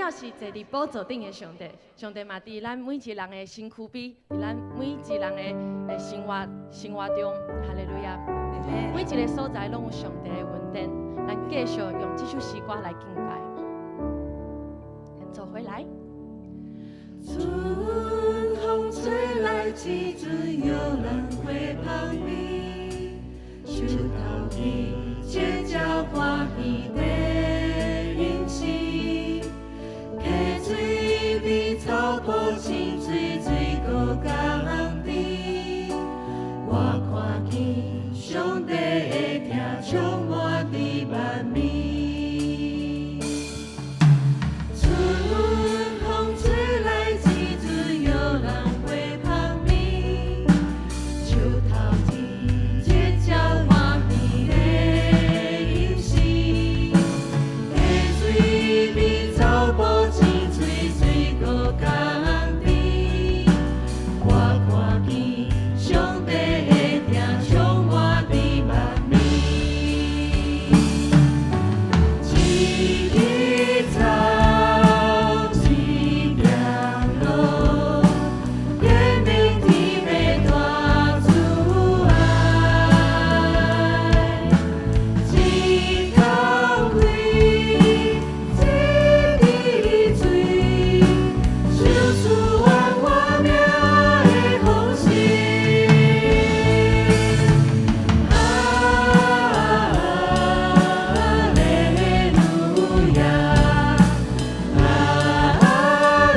了是坐佇寶座頂的上帝，上帝嘛佇咱每一個人的身軀邊，佇咱每一個人的生活中，哈利路亞。每一個所在攏有上帝的恩典，咱繼續用這首詩歌來敬拜。走回來。春風吹來，一陣玉蘭花香味，樹頭起，尖叫歡喜的音聲，溪水比草埔清水，水閣甘甜。我看見上帝的疼充滿佇萬民。春風吹來，一陣玉蘭花香味，樹頭起，尖叫歡喜的音聲，溪水比草埔清水，水閣甘甜。我看見上帝的疼充滿佇萬民。一枝草，一條路，天明天的大慈愛，一口氣，一滴水，秀出活活命的豐盛。哈利路亞，哈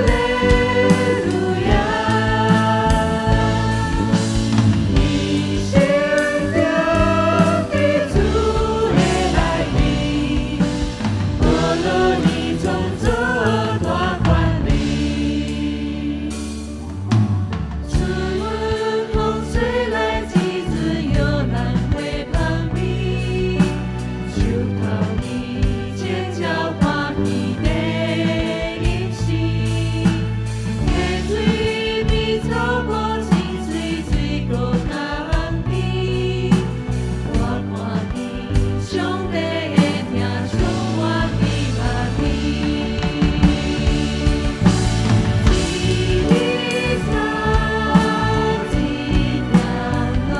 利路亞。伊生長佇主的內面，無論伊創造大權力。春風吹來，一陣玉蘭花香味，樹頭起，尖叫歡喜的音聲，溪水比草埔清水，水閣甘甜。我看見上帝的疼充滿佇萬民。一枝草，一條路，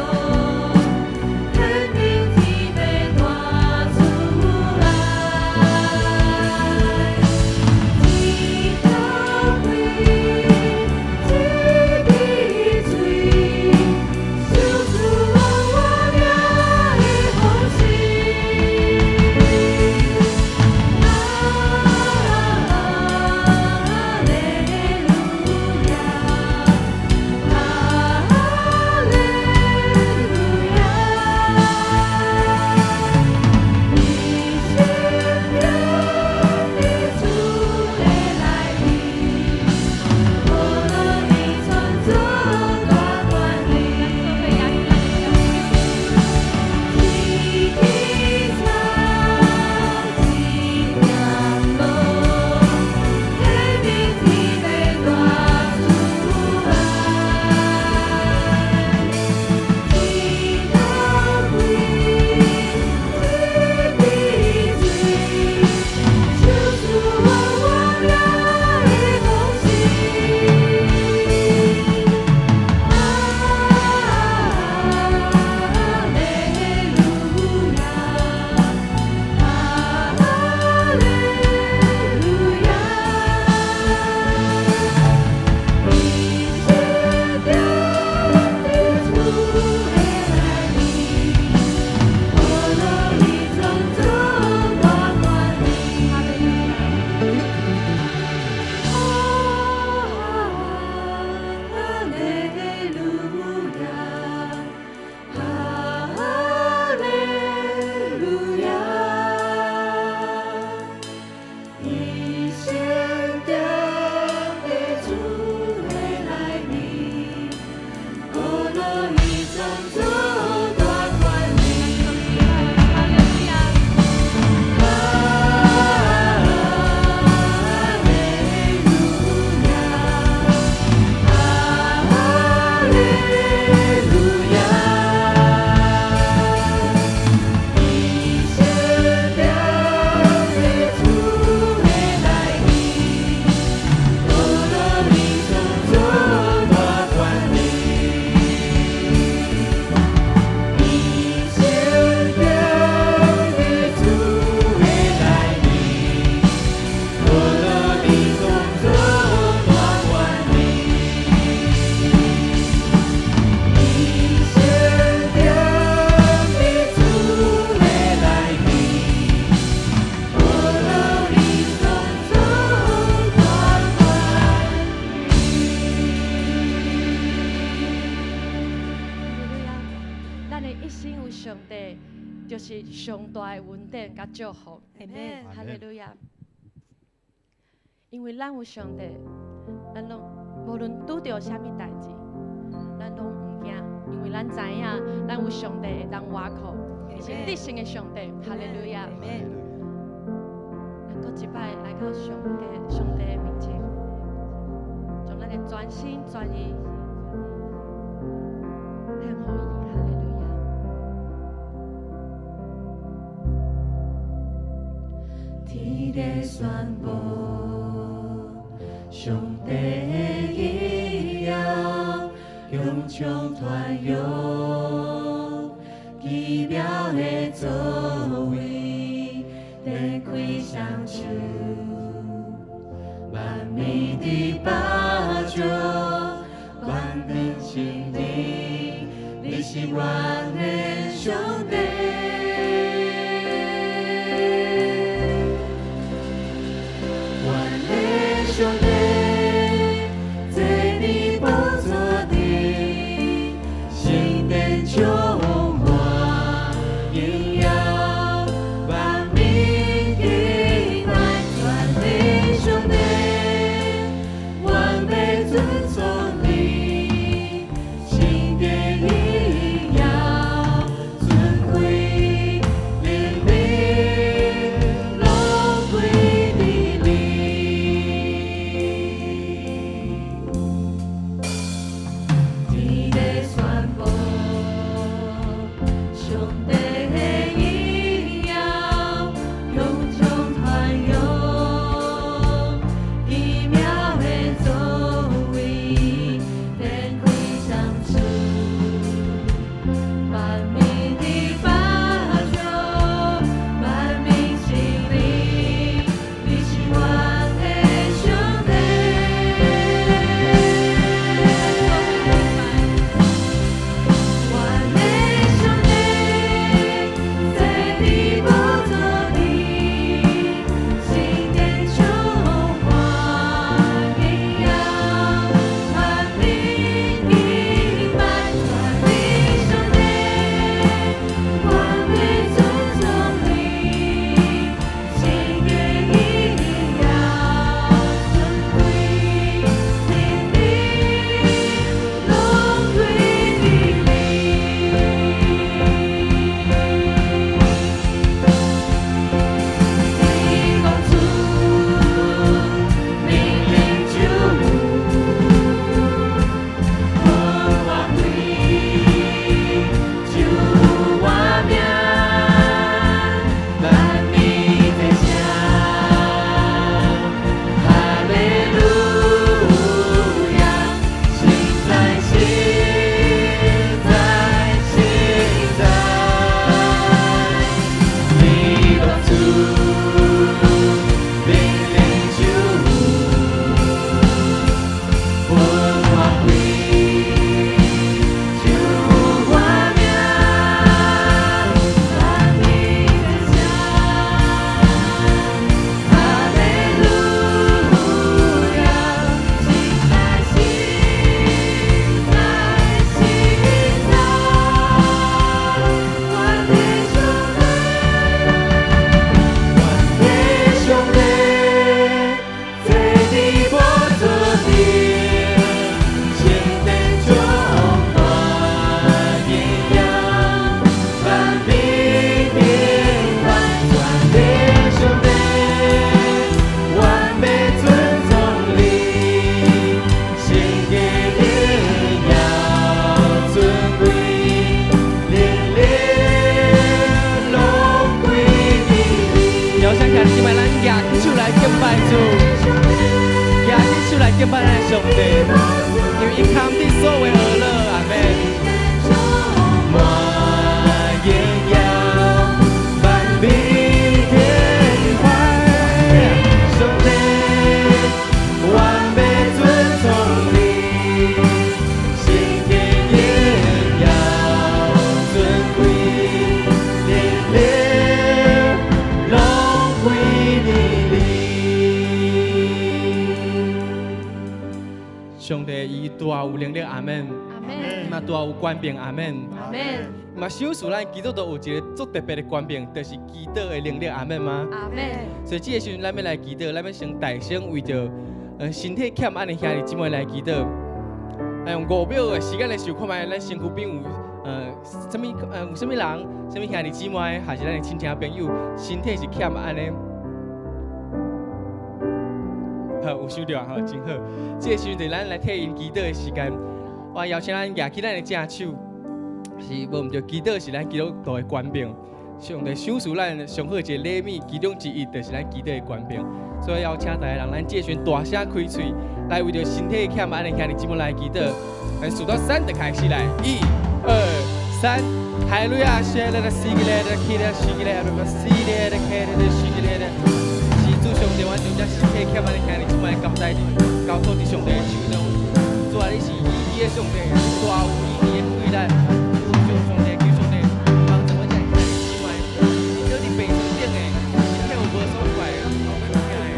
天明天的大慈愛，一口氣，一滴水，秀出活活命的豐盛。哈利路亞，哈利路亞。伊生長佇主的內面，無論伊創造大權力。一枝草，一條路，天明天的大慈愛，一口氣，一滴水，秀出活活命的豐盛。哈利路亞，哈利路亞。伊生長佇主的內面，無論伊創造大權力。哈利路亞，哈利路亞。伊生長佇主的內面，無論伊創造大權力。哈利路亞，哈利路亞。伊生長佇主的內面，咱的一生有上帝，就是上大的恩典佮祝福。阿門。哈利路亞。因為咱有上帝，咱攏無論拄著啥物代誌，咱攏毋驚，因為咱知影，咱有上帝會當倚靠，伊是得勝的上帝。哈利路亞。咱閣一擺來到上帝的面前，將咱的全心全意獻予伊。哈利路亞。天地宣布，上帝的榮耀，雄壮傳揚，奇妙的作為，展開雙手，萬民的寶座，萬民承認，你是萬能上帝。萬能上帝，坐佇寶座頂，聖殿充滿榮耀，萬民敬拜全能上帝，萬民尊崇你，聖殿榮耀尊貴，靈力攏歸佇你。天地宣布，上帝的榮耀，雄壯傳揚，奇妙的作為，展開雙手，萬民的寶座，萬民承認，你是萬能上帝。萬能上帝，坐佇寶座頂，聖殿充滿榮耀，萬民敬拜全能上帝，萬民尊崇你，聖殿榮耀尊貴，靈力攏歸佇你。你講出命令就有，分我開就有我名，萬民齊聲，哈利路亞，聖哉聖哉聖哉，你講出命令就有，分我開就有我名，萬民齊聲，哈利路亞，聖哉聖哉聖哉，萬能上帝，萬能上帝，坐佇寶座頂，聖殿充滿榮耀，萬民敬拜全能上帝，萬民尊崇你，聖殿榮耀尊貴，靈力攏歸佇你。邀請兄弟姊妹，咱舉起手來敬拜主，舉起手來敬拜咱的上帝，因為伊堪得所有的呵咾，阿們。滿榮耀，萬民敬拜上帝，萬民尊崇你，聖殿榮耀尊貴，靈力攏歸佇你。上帝伊大有能力，阿們。阿門。大有權柄，阿門。阿門。嘛，賞賜咱基督徒有一个足特別的權柄，就是祈禱的能力，阿門嗎？阿門。所以這个時陣，咱欲來祈禱，咱欲先大聲為著身體欠安的兄弟姊妹來祈禱。來用5秒的時間來想看覓，咱身軀邊有啥物有啥物人，啥物兄弟姊妹，還是咱的親戚朋友，身體是欠安的。好，有想著啊，好，真好。這个時陣就是咱來替𪜶祈禱的時間。我邀請咱舉起咱的正手，是無毋著，祈禱是咱基督徒的權柄。上帝賞賜咱上好一个禮物，其中之一就是咱祈禱的權柄。所以邀請逐个人，咱這時陣大聲開喙，來為著身體欠安的兄弟姊妹來祈禱。咱數到三就開始來，一、二、三，哈利路亞！謝來了，西個來了，起來，西個來了，西來了，開來了，西個來了。是主上帝，阮將這身體欠安的兄弟姊妹交代交託佇上帝的手中。主啊，你是醫治的上帝，大有醫治的偉力。求上帝，求上帝幫助阮這兄弟姊妹，你倒佇病床頂的，身體有無爽快的，頭殼痛的，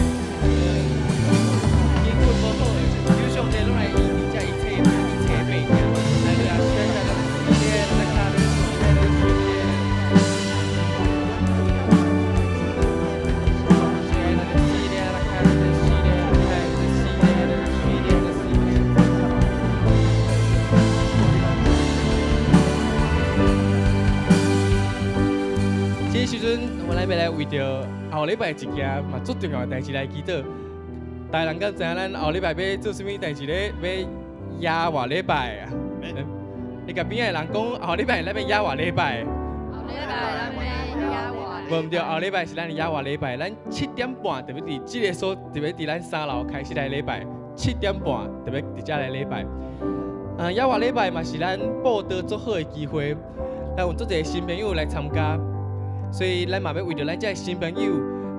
筋骨無好的，求上帝攏來醫治這一切一切病痛。來來啊，來來來，來來來，來這個時陣，我咱欲來為著後禮拜一件嘛足重要的代誌來祈禱。大人敢知影咱後禮拜欲做啥物代誌咧？欲耶和禮拜啊！你共邊仔的人講，後禮拜咱欲耶和禮拜。後禮拜咱欲耶和。無毋著，後禮拜是咱的耶和禮拜，咱7點半就欲佇這个所，就欲佇咱三樓開始來禮拜。7點半就欲佇遮來禮拜。啊，耶和禮拜嘛是咱報道足好的機會，咱有足濟新朋友來參加。所以，咱嘛欲為著咱這个新朋友，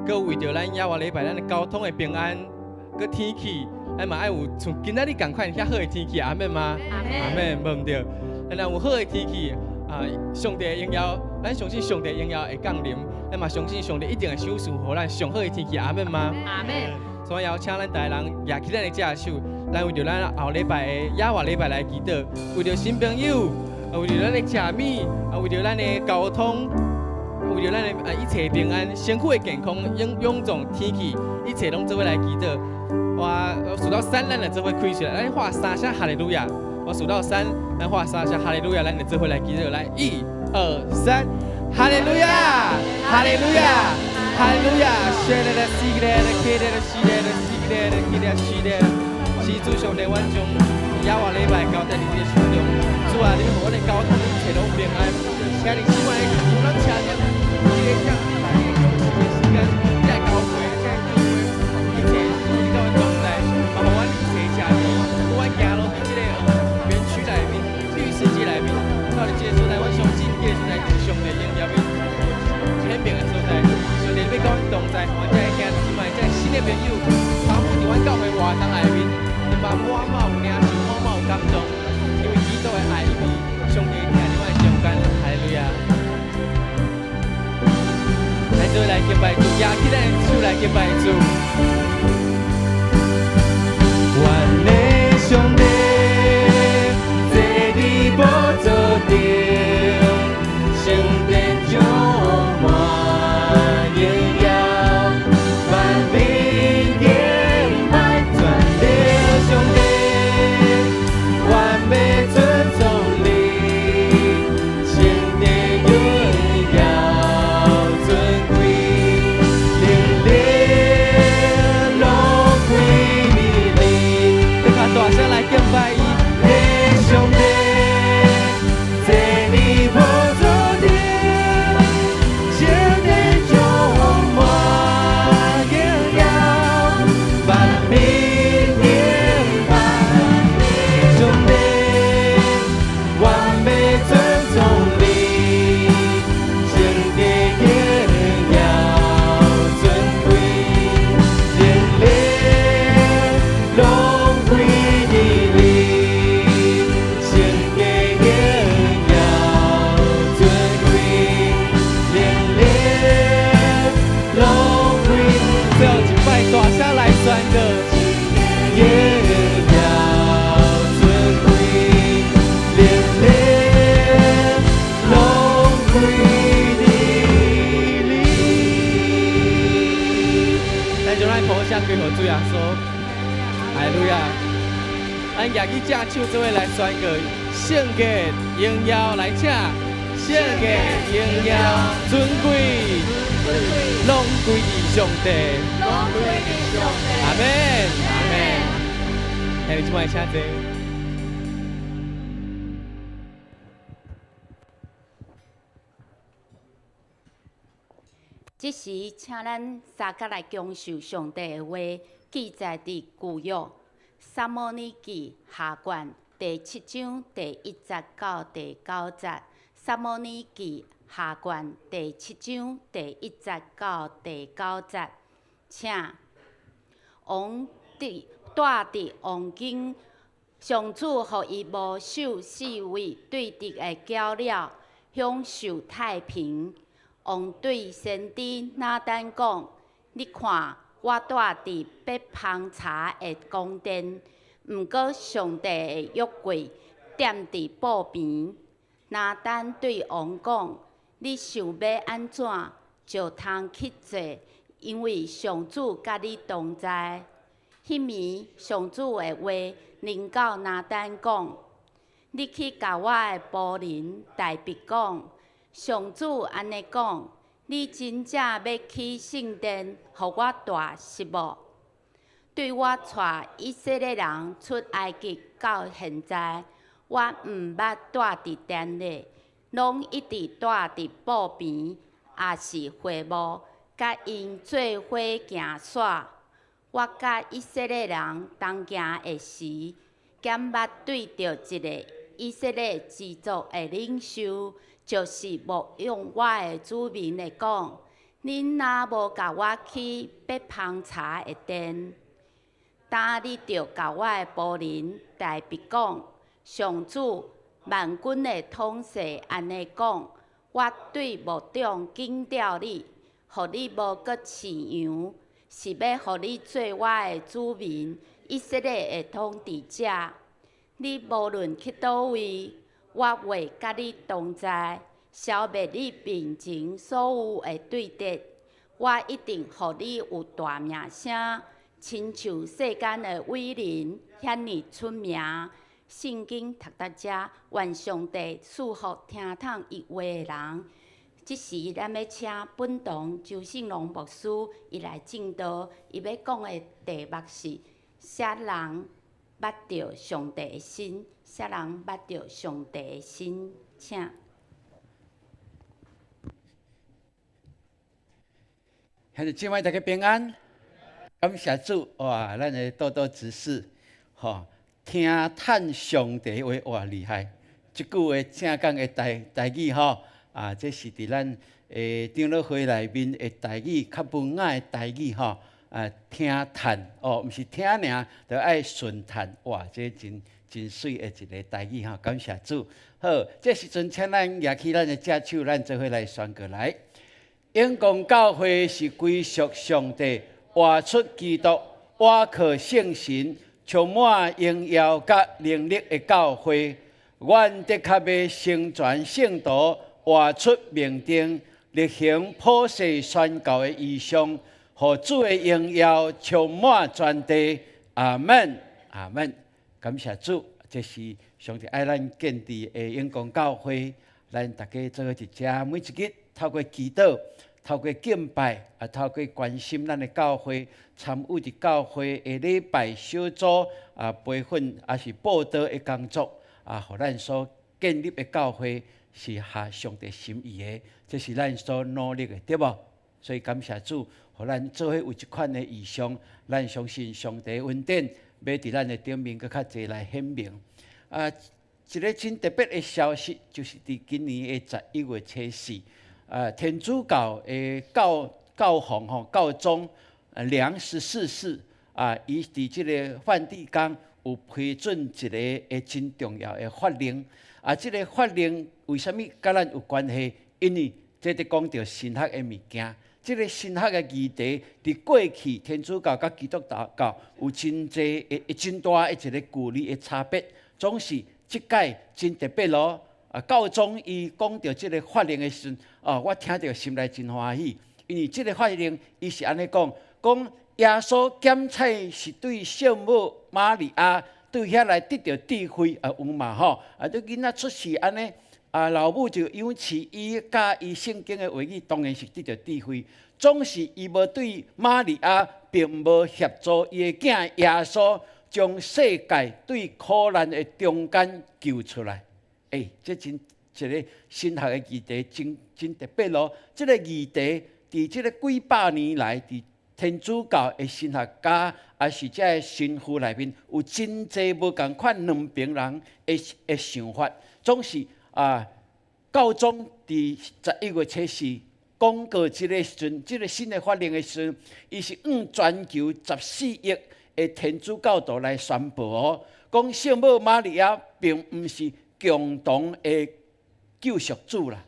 閣為著咱耶和禮拜咱的交通的平安，閣天氣，咱嘛愛有像今仔日仝款遐好的天氣，阿們嗎？阿們，無毋著。咱若有好的天氣，啊，上帝的榮耀，咱相信上帝榮耀會降臨，咱嘛相信上帝一定會賞賜予咱上好的天氣，阿們嗎？阿們。所以邀請咱逐个人舉起咱的正手，咱為著咱後禮拜的耶和禮拜來祈禱，為著新朋友，為著咱的食物，啊，為著咱的交通。為著咱的啊一切平安、身軀的健康、勇勇壯天氣，一切攏做伙來祈禱。我數到三，咱就做伙開喙來，咱喊三聲哈利路亞。我數到三，咱喊三聲哈利路亞，咱就做伙來祈禱。來，一、二、三，哈利路亞，哈利路亞，哈利路亞。謝來來，西來來，起來來，西來來，西來來，起來，西來。是主上帝，阮將耶和禮拜交在你的手中。主啊，你予阮的交通一切攏平安，請你姊妹有咱車頂。這个來的時間，這个交會，這個聚會，一切你甲阮同在，嘛予阮一切車子，阮行路佇這个園區內面，綠世界內面，到佇這个所在，阮相信這个所在是上帝榮耀的顯明的所在。上帝欲佮阮同在，予阮這个兄弟姊妹，這个新的朋友，參與佇阮教會活動內面，伊嘛滿滿有領受，滿滿有感動，因為基督的愛，因為上帝疼佇阮的中間，哈利路亞。來做來敬拜主，舉起咱的手來敬拜主。阮的上帝坐佇寶座頂，聖殿充滿榮耀，萬民敬拜全能上帝，阮欲尊崇你，聖殿榮耀尊貴，能力耶穌，哈利路亞。咱舉起正手做伙來宣告聖潔榮耀來請，聖潔榮耀尊貴，攏歸予上帝。阿門，阿門。兄弟姊妹請坐。這時，請咱三佮來享受上帝的話，記載佇舊約撒母耳記下卷第七章第一節到第九節。撒母耳記下卷第七章第一節到第九節，請王佇住佇王宮，上主予伊無受四圍對敵的攪擾，享受太平。王對先知拿單講：你看，我住佇白芳茶的宮殿，毋過上帝的約櫃踮佇布棚。拿單對王講：你想欲按怎，就通去做，因為上主佮你同在。彼暝，上主的話臨到拿單講：你去共我的僕人大衛講。上主按呢講：你真正欲起聖殿，予我住是無？對我帶以色列人出埃及到現在，我毋捌住佇殿內，攏一直住佇布棚，抑是會幕，佮𪜶做伙行徙。我佮以色列人同行的時，敢捌對著一个以色列支族的領袖，就是冒用我的子民來講，恁若無共我起白芳茶的殿，今你著共我的僕人大衛講，上主萬軍的統帥按呢講：我對牧長揀調你，予你無閣飼羊，是欲予你做我的子民以色列的統治者。你無論去佗位，我話佮你同在，消滅你面前所有的對敵。我一定予你有大名聲，親像世間的偉人遐爾出名。聖經讀到遮，願上帝賜福聽通伊話的人。這時，咱欲請本堂周信龍牧師伊來證道，伊欲講的題目是：啥人捌著上帝的心？啥人捌著上帝的心？請。兄弟姊妹，大家平安，感謝主哇！咱的多多執事，吼，聽嘆上帝話哇厲害！這句話正港的台台語吼啊，這是佇咱的長老會內面的台語，較文雅的台語吼啊，聽嘆哦，毋是聽爾，著愛順嘆哇！這真真媠的一个台語吼，感謝主。好，這時陣請咱舉起咱的正手，咱做伙來宣告來。永光教會是歸屬上帝，活出基督，倚靠聖神，充滿榮耀佮能力的教會。阮的確欲成全聖徒，活出命定，力行普世宣教的異象，予主的榮耀充滿全地。阿門，阿門。感謝主，這是上帝愛咱建立的永光教會，咱大家做伙佇遮，每一日透過祈禱、透過敬拜，啊，透過關心咱的教會，參與佇教會的禮拜小組啊，培訓抑是佈道的工作，啊，予咱所建立的教會是合上帝心意的，這是咱所努力的，對無？所以感謝主，予咱做伙有這款的異象，咱相信上帝恩典欲佇咱的頂面閣較濟來顯明。啊，一个真特別的消息，就是佇今年的11月初四，啊，天主教的教教皇吼教宗良十四世啊，伊佇這个梵蒂岡有批准一个的真重要的法令。啊，這个法令為啥物佮咱有關係？因為這佇講著神學的物件。這个神學的議題，佇過去天主教佮基督教有真濟的、真大的一个距離的差別，總是這擺真特別咯。啊，教宗伊講著這个法令的時陣，哦，我聽著心內真歡喜，因為這个法令伊是按呢講，講耶穌檢採是對聖母瑪利亞對遐來得著智慧啊，有嘛吼？啊，你囡仔出世按呢，啊，老母就養飼伊，教伊聖經的話語，當然是得著智慧。總是伊無對瑪利亞並無協助伊的囝耶穌將世界對苦難的中間救出來。欸，這真一个神學的議題，真真特別咯。這个議題佇這个幾百年來，佇天主教的神學家，抑是這个神父內面，有真濟無仝款兩邊人的想法。總是啊，教宗佇11月初四講過這个時陣，這个新的法令的時陣，伊是向全球14億的天主教徒來宣布哦，講聖母瑪利亞並毋是共同的救贖主啦，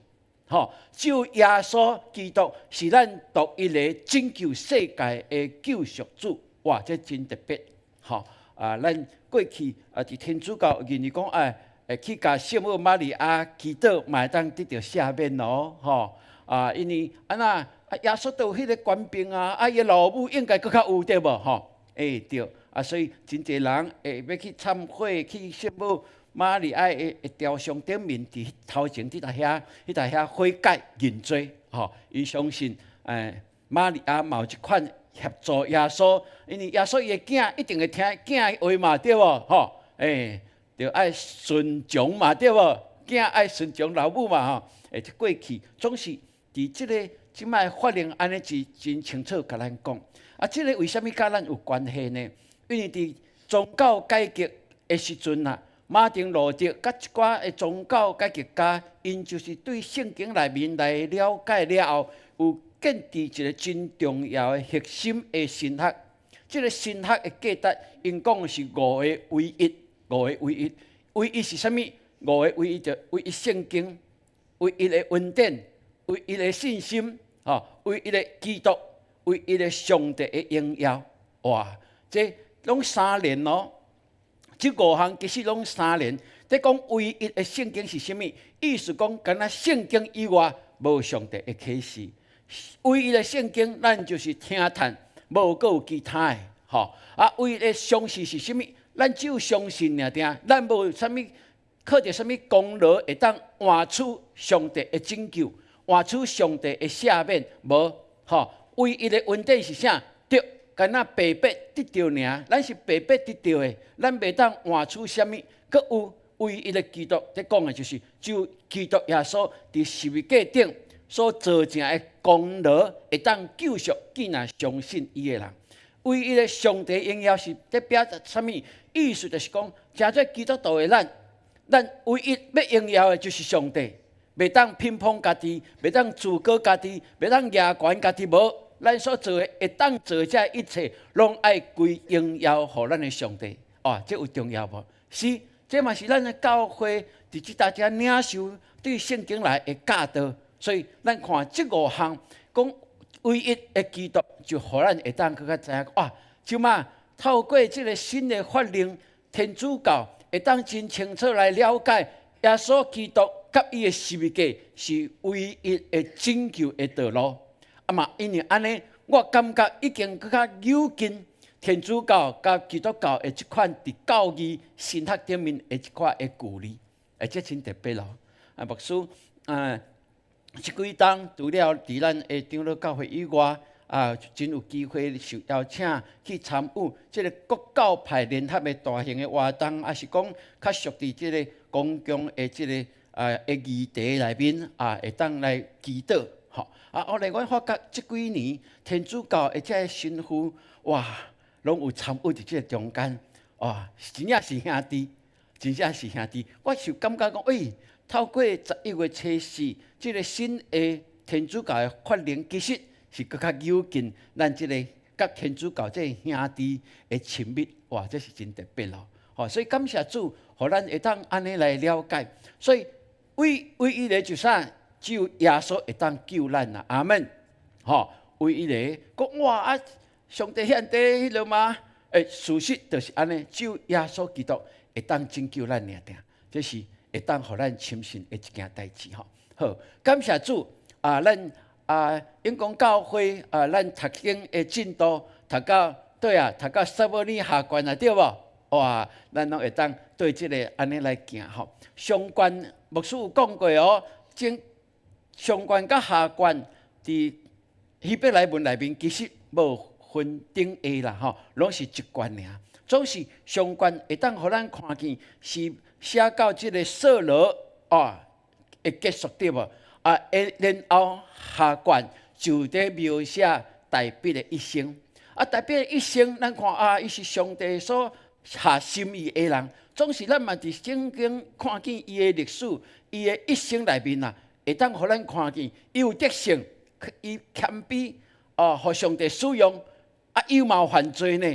吼，只有耶穌基督是咱獨一个拯救世界的救贖主。哇，這真特別，吼啊！咱過去啊，佇天主教認為講，哎，會去共聖母瑪利亞祈禱，嘛會當得著赦免哦，吼啊！因為按怎啊，耶穌都有彼个權柄啊，啊，伊老母應該閣較有對無？吼，欸對，啊，所以真濟人會欲去懺悔，去聖母瑪利亞的雕像頂面，佇頭前佇遐，彼佇遐悔改認罪，吼，伊相信，欸，瑪利亞嘛有這款協助耶穌，因為耶穌伊的囝一定會聽囝的話嘛，對無？吼，欸，著愛順從嘛，對無？囝愛順從老母嘛，吼，欸，這過去總是佇這个這擺法令按呢真真清楚共咱講。啊，這个為啥物佮咱有關係呢？因為佇宗教改革的時陣啊，馬丁路德佮一寡的宗教改革家，𪜶就是對聖經內面來了解了後，有建立一个真重要的核心的神學。這个神學的價值，𪜶講的是五個唯一，五個唯一，唯一是啥物？五個唯一就唯一聖經，唯一的恩典，唯一的信心，吼，唯一的基督，唯一的上帝的榮耀。哇，這攏相連哦！這五項其實攏相連。這講唯一的聖經是啥物？意思講，敢若聖經以外無上帝的啟示。唯一的聖經，咱就是聽嘆，無閣有其他的，吼。啊，唯一的相信是啥物？咱只有相信爾定，咱無啥物靠著啥物功勞會當換取上帝的拯救，換取上帝的赦免，無，吼。唯一的恩典是啥？對，敢若白白得著爾，咱是白白得著的，咱袂當換取啥物。閣有唯一的基督，這講的就是只有基督耶穌佇十字架頂所造成的功勞，會當救贖既若相信伊的人。唯一的上帝榮耀是咧表達啥物？意思就是講，成做基督徒的咱，咱唯一欲榮耀的就是上帝，袂當評判家己，袂當自高家己，袂當舉懸家己，無。咱所做的會當做的這一切，攏愛歸榮耀予咱的上帝。哦，這有重要無？是，這嘛是咱的教會佇這搭遮領受對聖經來的教導。所以咱看這五項，講唯一的基督，就予咱會當閣較知影。哇，這馬透過這个新的法令，天主教會當真清楚來了解耶穌基督佮伊的十字架是唯一的拯救的道路。啊嘛，因為按呢，我感覺已經閣較有近天主教佮基督教的這款佇教義神學頂面的這款的距離，欸，這真特別咯。啊，牧師，啊，這幾冬除了佇咱的長老教會以外，啊，真有機會受邀請去參與這个各教派聯合的大型的活動，抑是講較屬佇這个公共的這个啊的議題內面啊，會當來祈禱。吼啊！後來阮發覺這幾年天主教的這个神父，哇，攏有參與佇這个中間，哇，真正是兄弟，真正是兄弟。我就感覺講，欸，透過11月初四這个新的天主教的法令，其實是閣較友近咱這个佮天主教這个兄弟的親密，哇，這是真特別咯。吼，所以感謝主，予咱會當按呢來了解。所以唯唯一的就啥？只有耶穌會當救咱啦，阿們。吼，唯一的講哇啊，上帝遐爾彼落嗎？欸，事實就是按呢，只有耶穌基督會當拯救咱爾定，這是會當予咱深信的一件代誌吼。好，感謝主啊，咱啊，永光教會啊，咱讀經的進度，讀到對啊，讀到撒母耳下卷啊，對無？哇，咱攏會當對這个按呢來行吼。上卷牧師有講過哦，這上卷佮下卷佇希伯來文內面其實無分頂下啦吼，攏是一卷爾。總是上卷會當予咱看見是寫到這个掃羅啊會結束對無？啊，然後下卷就佇描寫大衛的一生。啊，大衛的一生，咱看啊，伊是上帝所下心意的人。總是咱嘛佇聖經看見伊的歷史，伊的一生內面啊，會當予咱看見伊有得勝，伊謙卑哦，予上帝使用，啊，伊嘛有犯罪呢，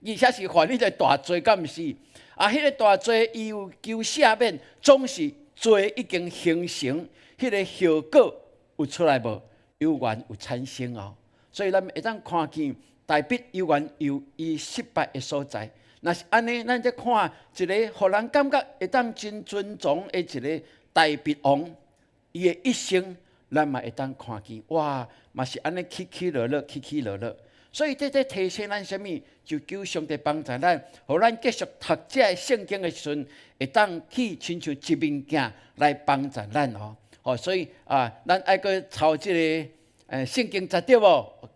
而且是犯彼个大罪，敢毋是？啊，彼个大罪伊有求赦免，總是罪已經形成，彼个後果有出來無？猶原有產生哦。所以咱會當看見大衛猶原有伊失敗的所在。若是按呢，咱再看一个予人感覺會當真尊崇的一个大衛王，伊的一生，咱嘛會當看見，哇，嘛是按呢起起落落，起起落落。所以這這提醒咱啥物？就求上帝幫助咱，予咱繼續讀這个聖經的時陣，會當去親像一面鏡來幫助咱哦。哦，所以啊，咱愛閣抄這个聖經節對無？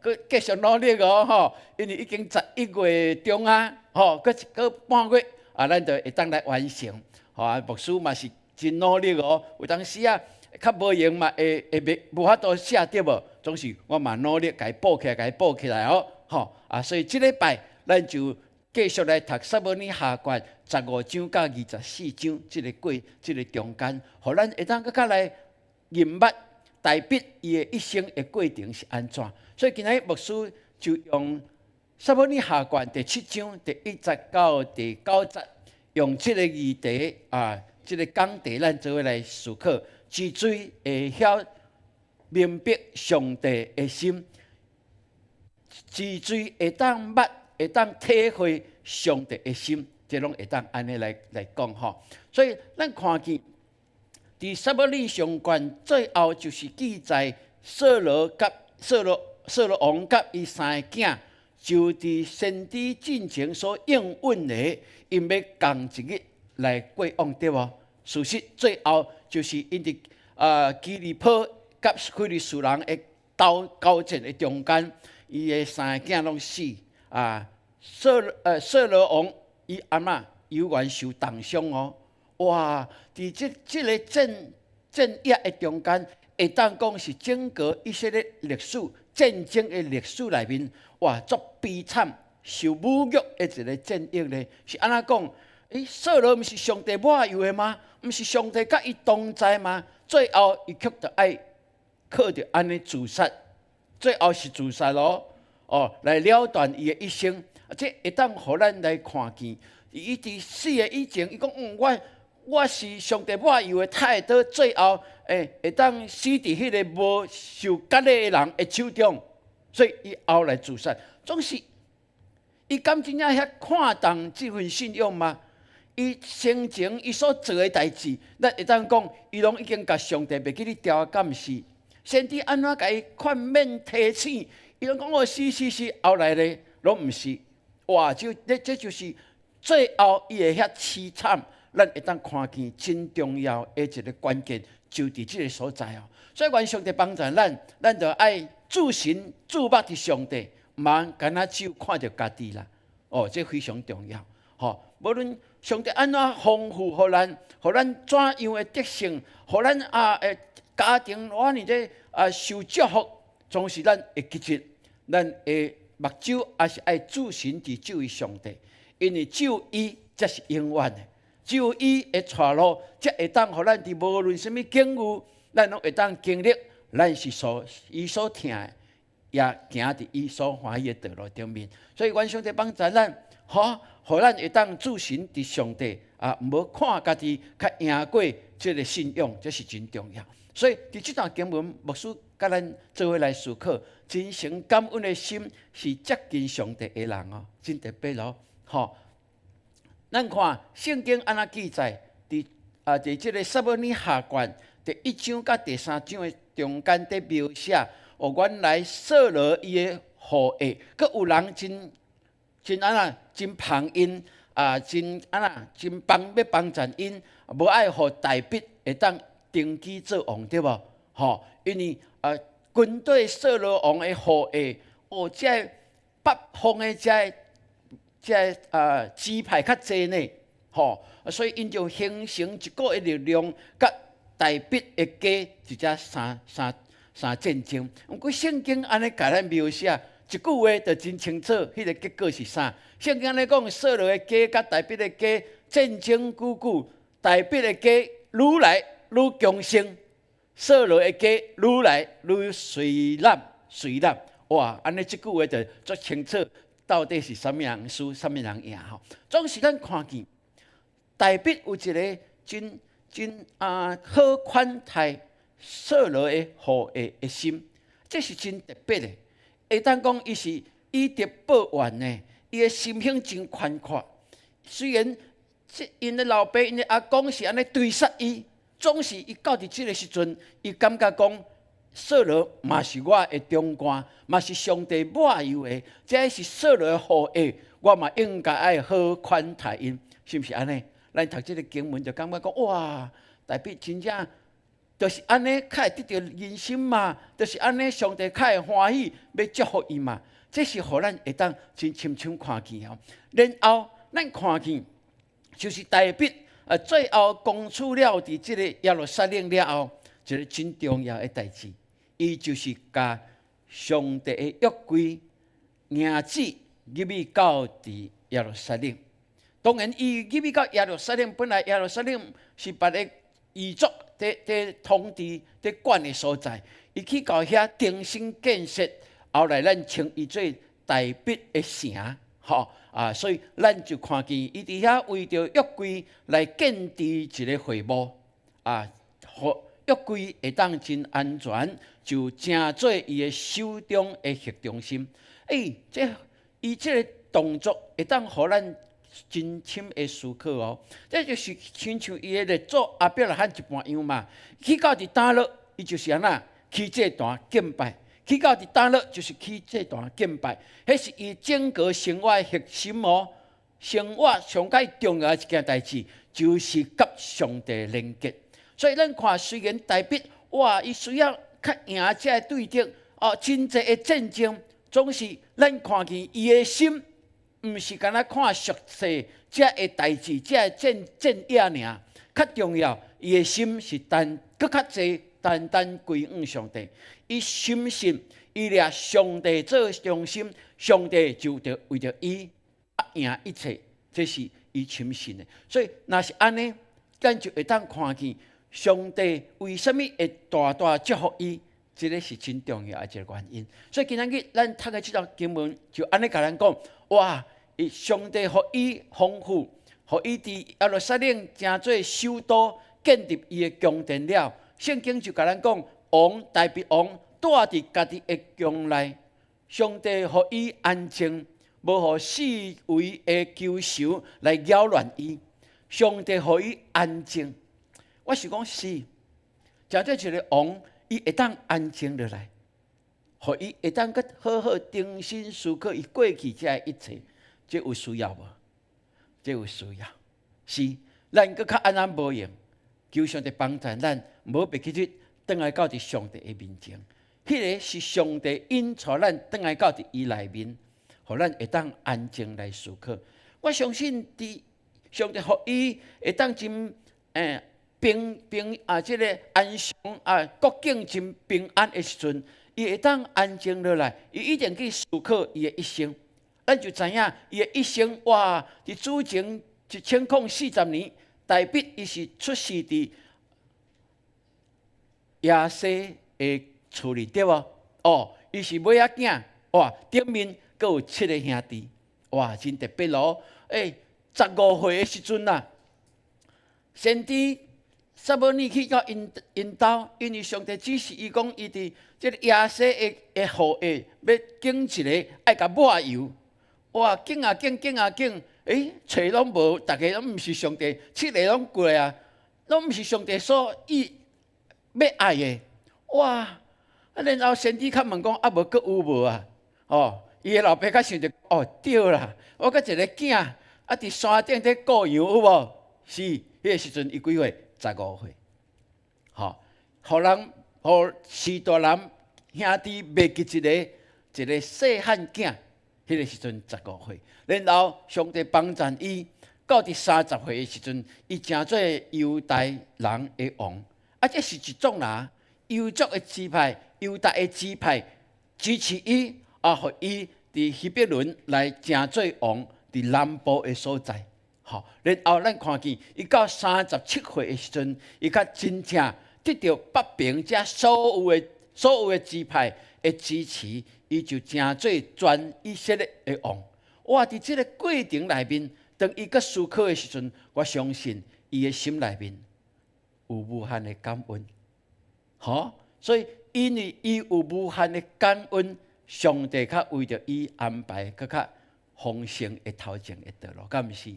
閣繼續努力哦，吼，因為已經11月中啊，吼，閣一個半月啊，咱就會當來完成。吼啊，牧師嘛是真努力哦，有當時啊，較無閒嘛，會會袂無法度寫對無？總是我嘛努力共伊補起來，共伊補起來哦，吼啊！所以這禮拜咱就繼續來讀撒母耳下卷15章到24章這个過這个中間，予咱會當閣較來認捌大衛伊的一生的過程是按怎。所以今仔日牧師就用撒母耳下卷第七章第一節到第九節，用這个議題啊，這个講題，咱做伙來思考，知罪會曉明白上帝的心，知罪會當捌，會當體會上帝的心，這攏會當按呢來來講吼。所以咱看見佇撒母耳上卷最後就是記載掃羅佮掃羅掃羅王佮伊三个囝，就佇先知進前所應允的，𪜶欲仝一日來過往對無？事實最後就是𪜶佇啊基利波佮非利士人的鬥交戰的中間，伊的三个囝攏死啊！掃羅王伊阿嬤猶原受重傷哦！哇！佇這這个戰役的中間，會當講是整個以色列歷史戰爭的歷史內面，哇，足悲慘、受侮辱的一个戰役咧。是按怎講？欸，掃羅毋是上帝抹油的嗎？毋是上帝佮伊同在嗎？最後伊卻著愛靠著按呢自殺，最後是自殺咯。哦，來了斷伊的一生。這會當予咱來看見，伊佇死的以前，伊講：嗯，我是上帝抹油的，太倒最後，欸，會當死佇彼个無受割禮的人的手中，所以伊後來自殺。總是，伊敢真正遐看重這份信仰嗎？伊生前伊所做的代誌，咱會當講，伊攏已經共上帝袂記咧掉啊，敢毋是？先知按怎共伊勸勉提醒，伊攏講哦，是是是，後來咧，攏毋是。哇！就這這就是最後伊會遐淒慘，咱會當看見真重要的一个關鍵，就佇這个所在哦。所以願上帝幫助咱，咱就愛注神注目佇上帝，毋通干焦只有看著家己啦。哦，這非常重要。吼，無論上帝按怎豐富予咱，予咱怎樣的得勝，予咱啊會家庭我爾這啊受祝福，總是咱會記得，咱的目睭也是愛注神佇這位上帝，因為只有伊才是永遠的，只有伊會帶路，才會當予咱佇無論啥物境遇，咱攏會當經歷，咱是所伊所疼的，也行佇伊所歡喜的道路頂面。所以願上帝幫助咱，吼，予咱會當注神佇上帝啊，毋好看家己較贏過這个信仰，這是真重要。所以佇這段經文，牧師佮咱做伙來思考，真誠感恩的心是接近上帝的人哦，真特別咯，吼。咱看聖經按怎記載，佇啊佇這个撒母耳下卷第一章佮第三章的中間佇描寫，哦，原來掃羅伊的後裔，閣有人真真按怎真捧𪜶啊，真按怎真幫欲幫贊𪜶，無愛予大衛會當登基做王，對無？吼，因為啊，軍隊掃羅王的後裔，哦，這个北方的這个這个支派較濟呢，吼，所以𪜶就形成一股的力量，佮大衛的家直接相相相戰爭。毋過聖經按呢共咱描寫，一句話就真清楚，彼個結果是啥？聖經按呢講，掃羅的家佮大衛的家戰爭久久，大衛的家愈來愈強盛，掃羅的家愈來愈衰落衰落。哇！按呢這句話就足清楚，到底是啥物人輸，啥物人贏吼。總是咱看見大衛有一個真真好款待掃羅的後裔的心，這是真特別的。會當講伊是以德報怨的，伊的心胸真寬闊。雖然這𪜶的老爸、𪜶的阿公是按呢追殺伊，總是伊到佇這个時陣，伊感覺講掃羅嘛是我的長官，嘛是上帝抹油的，這是掃羅的後裔，我嘛應該愛好款待𪜶，是毋是按呢？咱讀這个經文就感覺講，哇，大衛真正就是按呢，較會得著人心嘛，就是按呢，上帝較會歡喜，欲祝福伊嘛。這是予咱會當真深深看見哦。然後咱看見，就是大衛最後攻取了佇這个耶路撒冷了後，一个真重要的代誌，伊就是共上帝的約櫃迎子入去到佇耶路撒冷。當然，伊入去到耶路撒冷，本來耶路撒冷是別个異族佇佇統治、佇管的所在。伊去到遐重新建設，後來咱稱伊做大衛的城，吼啊，所以咱就看見伊佇遐為著約櫃來建置一個會幕，啊，予約櫃會當真安全，就成做伊的手中的核中心。欸，這伊這个動作會當予咱真深的思考哦，這就是親像伊的列祖亞伯拉罕一般樣嘛。去到佇佗落，伊就是按怎起祭壇敬拜；去到佇佗落，就是起祭壇敬拜。彼是伊整個生活的核心哦。生活上蓋重要的一件代誌，就是佮上帝連結。所以咱看，雖然大衛哇，伊需要較贏這个對敵哦，真濟的戰爭，總是咱看見伊的心，毋是干焦看俗世這个代誌，這个戰戰役爾，較重要，伊的心是單閣較濟單單歸向上帝。伊深信，伊掠上帝做中心，上帝就著為著伊贏一切，這是伊深信的。所以，若是按呢，咱就會當看見上帝為啥物會大大祝福伊，這个是真重要的一个原因。所以今仔日咱讀的這段經文就按呢共咱講，哇！伊上帝予伊豐富，予伊佇耶路撒冷成做首都，建立伊的宮殿了。聖經就共咱講，王大衛王住佇家己的宮內，上帝予伊安靜，無予四圍的仇仇來擾亂伊。上帝予伊安靜，我是講是，成做一个王，伊會當安靜落來，予伊會當閣好好重新思考伊過去這一切。這有需要無？這有需要。是，咱閣較按怎無閒，求上帝幫助咱，無袂記得轉來到佇上帝的面前。彼个是上帝引帶咱轉來到佇伊內面，予咱會當安靜來思考。我相信佇上帝予伊會當真平平啊，這个安詳啊，國境真平安的時陣，伊會當安靜落來，伊一定去思考伊的一生。咱就知影伊的一生，哇！佇主前1040年，大衛伊是出世佇耶西的厝裡，對無？哦，伊是尾仔囝，哇！頂面閣有七个兄弟，哇！真特別咯。欸，15歲的時陣啊，先知撒母耳去到𪜶𪜶兜，因為上帝指示伊講，伊佇這个耶西的的後裔欲揀一个愛共抹油。哇！揀啊揀，揀啊揀，欸，揣攏無，逐个攏毋是上帝，七个攏過來啊，攏毋是上帝所意欲愛的。哇！啊，然後先知較問講，啊無閣有無啊？哦，伊的老爸較想著，哦，對啦，我閣一个囝，啊，佇山頂咧顧羊有無？是，彼个時陣伊幾歲？15歲。吼，予人予士大男兄弟袂記一个一个細漢囝，彼个時陣十五歲。然後上帝幫贊伊，到佇30歲的時陣，伊成做猶大人的王。啊，這是一種人，猶族的支派、猶大的支派支持伊，啊，予伊佇希伯崙來成做王，佇南部的所在。吼，然後咱看見伊到37歲的時陣，伊才真正得著北邊遮所有的支派的支持，伊就成做全以色列的王。哇！佇這个過程內面，當伊閣思考的時陣，我相信伊的心內面有無限的感恩。吼，所以因為伊有無限的感恩，上帝較為著伊安排閣較豐盛的頭前的道路，敢毋是？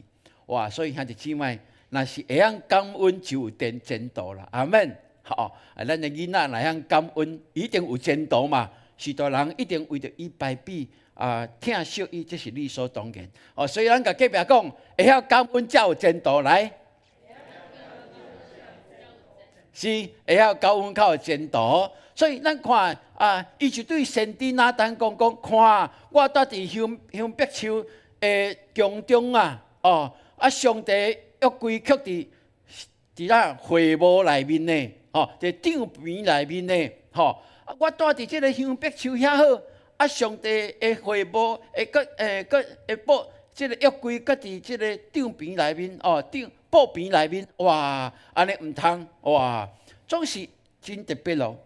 哇！所以兄弟姊妹，若是會曉感恩，就有前途啦。阿們。吼，啊，咱的囡仔若曉感恩，一定有前途嘛。序大人一定為著伊排比啊，疼惜伊，這是理所當然。哦，所以咱共隔壁講，會曉感恩才有前途來。是，會曉感恩較有前途。所以咱看啊，伊就對先知拿單講講，看我蹛佇香柏樹的宮中啊，哦，啊，上帝約櫃卻佇咱會幕內面呢，吼，佇帳棚內面呢，吼，啊，我蹛佇這个香柏樹遐好，啊，上帝的會幕會閣會閣會布這个約櫃閣佇這个帳棚內面，哦，帳布棚內面，哇，按呢毋通，哇，總是真特別咯。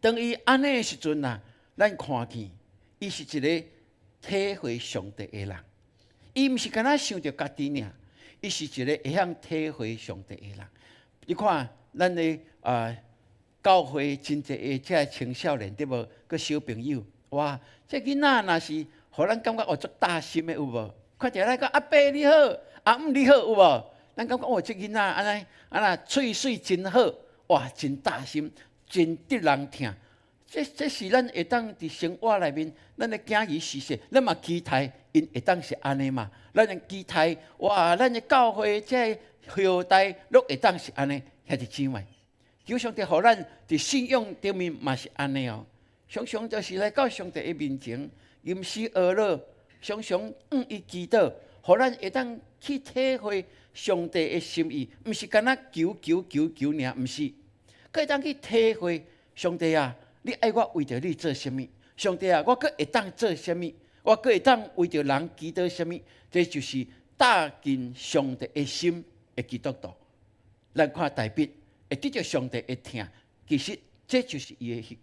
當伊按呢的時陣啊，咱看見伊是一个體會上帝的人，伊毋是干焦想著家己爾，伊是一个會曉體會上帝的人。你看，咱的啊教會真濟的這青少年對無？閣小朋友，哇！這囡仔若是予咱感覺哦足貼心的有無？看著咱講阿伯你好，阿姆你好有無？咱感覺哦這囡仔按呢按呢喙水真好，哇！真貼心，真得人疼。這是咱會當佇生活內面，咱的囝兒是說，咱嘛期待𪜶會當是按呢嘛。咱的期待，哇！咱的教會這後代攏會當是按呢，兄弟姊妹。求上帝予咱佇信仰頂面嘛是按呢哦。常常就是來到上帝的面前，吟詩哀樂，常常向伊祈禱，予咱會當去體會上帝的心意，毋是干焦求求求求爾，毋是，閣會當去體會上帝啊！你愛我為著你做啥物？上帝啊，我閣會當做啥物？我閣會當為著人祈禱啥物？這就是貼近上帝的心的基督徒。咱看大衛會得著上帝的疼，其實這就是伊的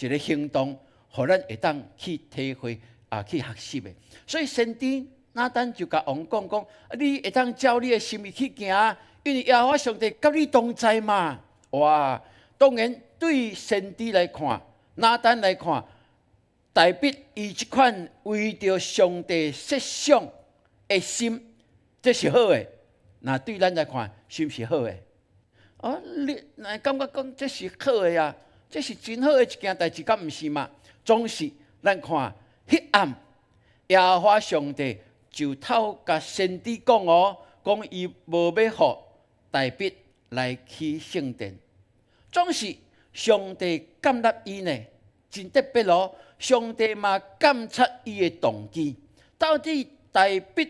一個行動，予咱會當去體會啊，去學習的。所以先知拿單就共王講講，你會當照你的心意去行，因為耶和華上帝佮你同在嘛。哇！當然對先知來看，拿單來看，大衛伊這款為著上帝設想的心，這是好的。若對咱來看，是毋是好的？哦，你若感覺講這是好的啊，這是真好的一件代誌，敢毋是嘛？總是咱看，彼暗耶和華上帝就透共先知講哦，講伊無欲予大衛來起聖殿。總是上帝建立伊呢，真特別咯。上帝嘛監察伊的動機，到底大衛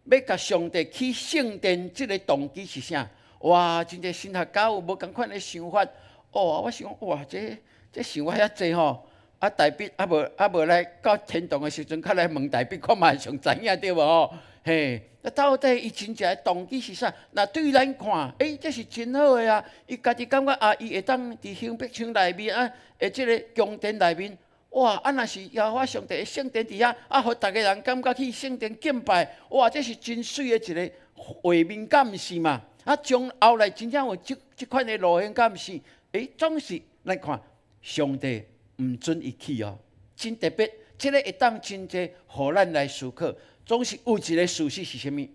欲共上帝起聖殿這个動機是啥？哇！真濟神學家有無仝款的想法。哦，我想哇，這想法遐濟吼。啊，大衛猶無來到天堂的時陣，較來問大衛看覓上知影對無吼？嘿，啊，到底伊真正的動機是啥？若對咱看，欸，這是真好的啊！伊家己感覺啊，伊會當佇香柏樹內面啊，的這个宮殿內面，哇！啊，若是耶和華上帝的聖殿佇遐，啊，予逐个人感覺去聖殿敬拜，哇！這是真媠的一个畫面，敢毋是嘛？啊，將後來真正有這款的路線，敢毋是？欸，總是咱看上帝毋准伊去哦，真特別。這个會當真濟予咱來思考。總是有一个事實是啥物？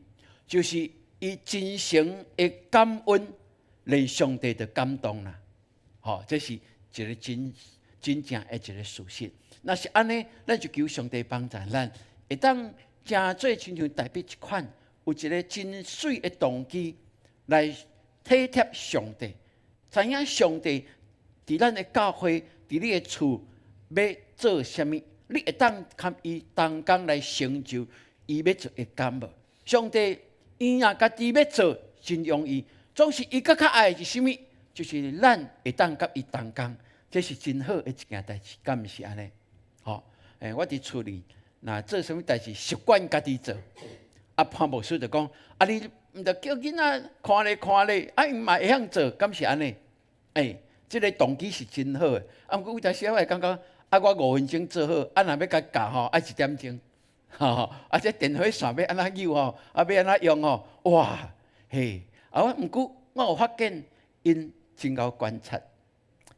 就是伊真誠的感恩，連上帝都感動啦。吼，這是一个真真正的一个事實。若是按呢，咱就求上帝幫助咱，會當成做親像大衛這款，有一个真媠的動機來體貼上帝，知影上帝佇咱的教會，佇你的厝欲做啥物，你會當佮伊同工來成就伊欲做的工無？上帝伊若家己欲做真容易，總是伊閣較愛的是啥物？就是咱會當佮伊同工，這是真好的一件代誌，敢毋是按呢？吼，我佇厝裡若做啥物代誌，習慣家己做。啊，潘牧師就講：啊，你毋著叫囡仔看咧看咧，啊，𪜶嘛會曉做，敢是按呢？這个動機是真好的。啊，毋過有當時我會感覺，啊，我5分鐘做好，啊，若欲共教吼，愛一點鐘，吼，啊，這電火線欲按怎扭吼，啊，欲按怎用吼，哇，嘿，啊，我毋過我有發現，𪜶真𠢕觀察，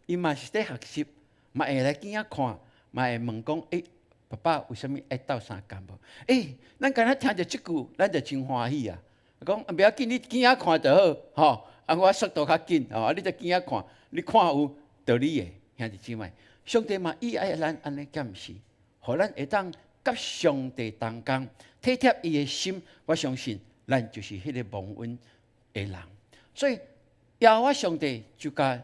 伊嘛是佇學習，嘛會來囝仔看，嘛會問講：欸，爸爸有啥物愛鬥相共無？欸，咱敢若聽著這句，咱就真歡喜啊！講袂要緊，你囝仔看就好，吼。啊，我速度較緊，吼，啊，你著囝仔看，你看有就你的，兄弟姊妹，上帝嘛伊愛咱按呢，敢毋是？予咱會當佮上帝同工，體貼伊的心，我相信咱就是彼个蒙恩的人。所以耶和華上帝就共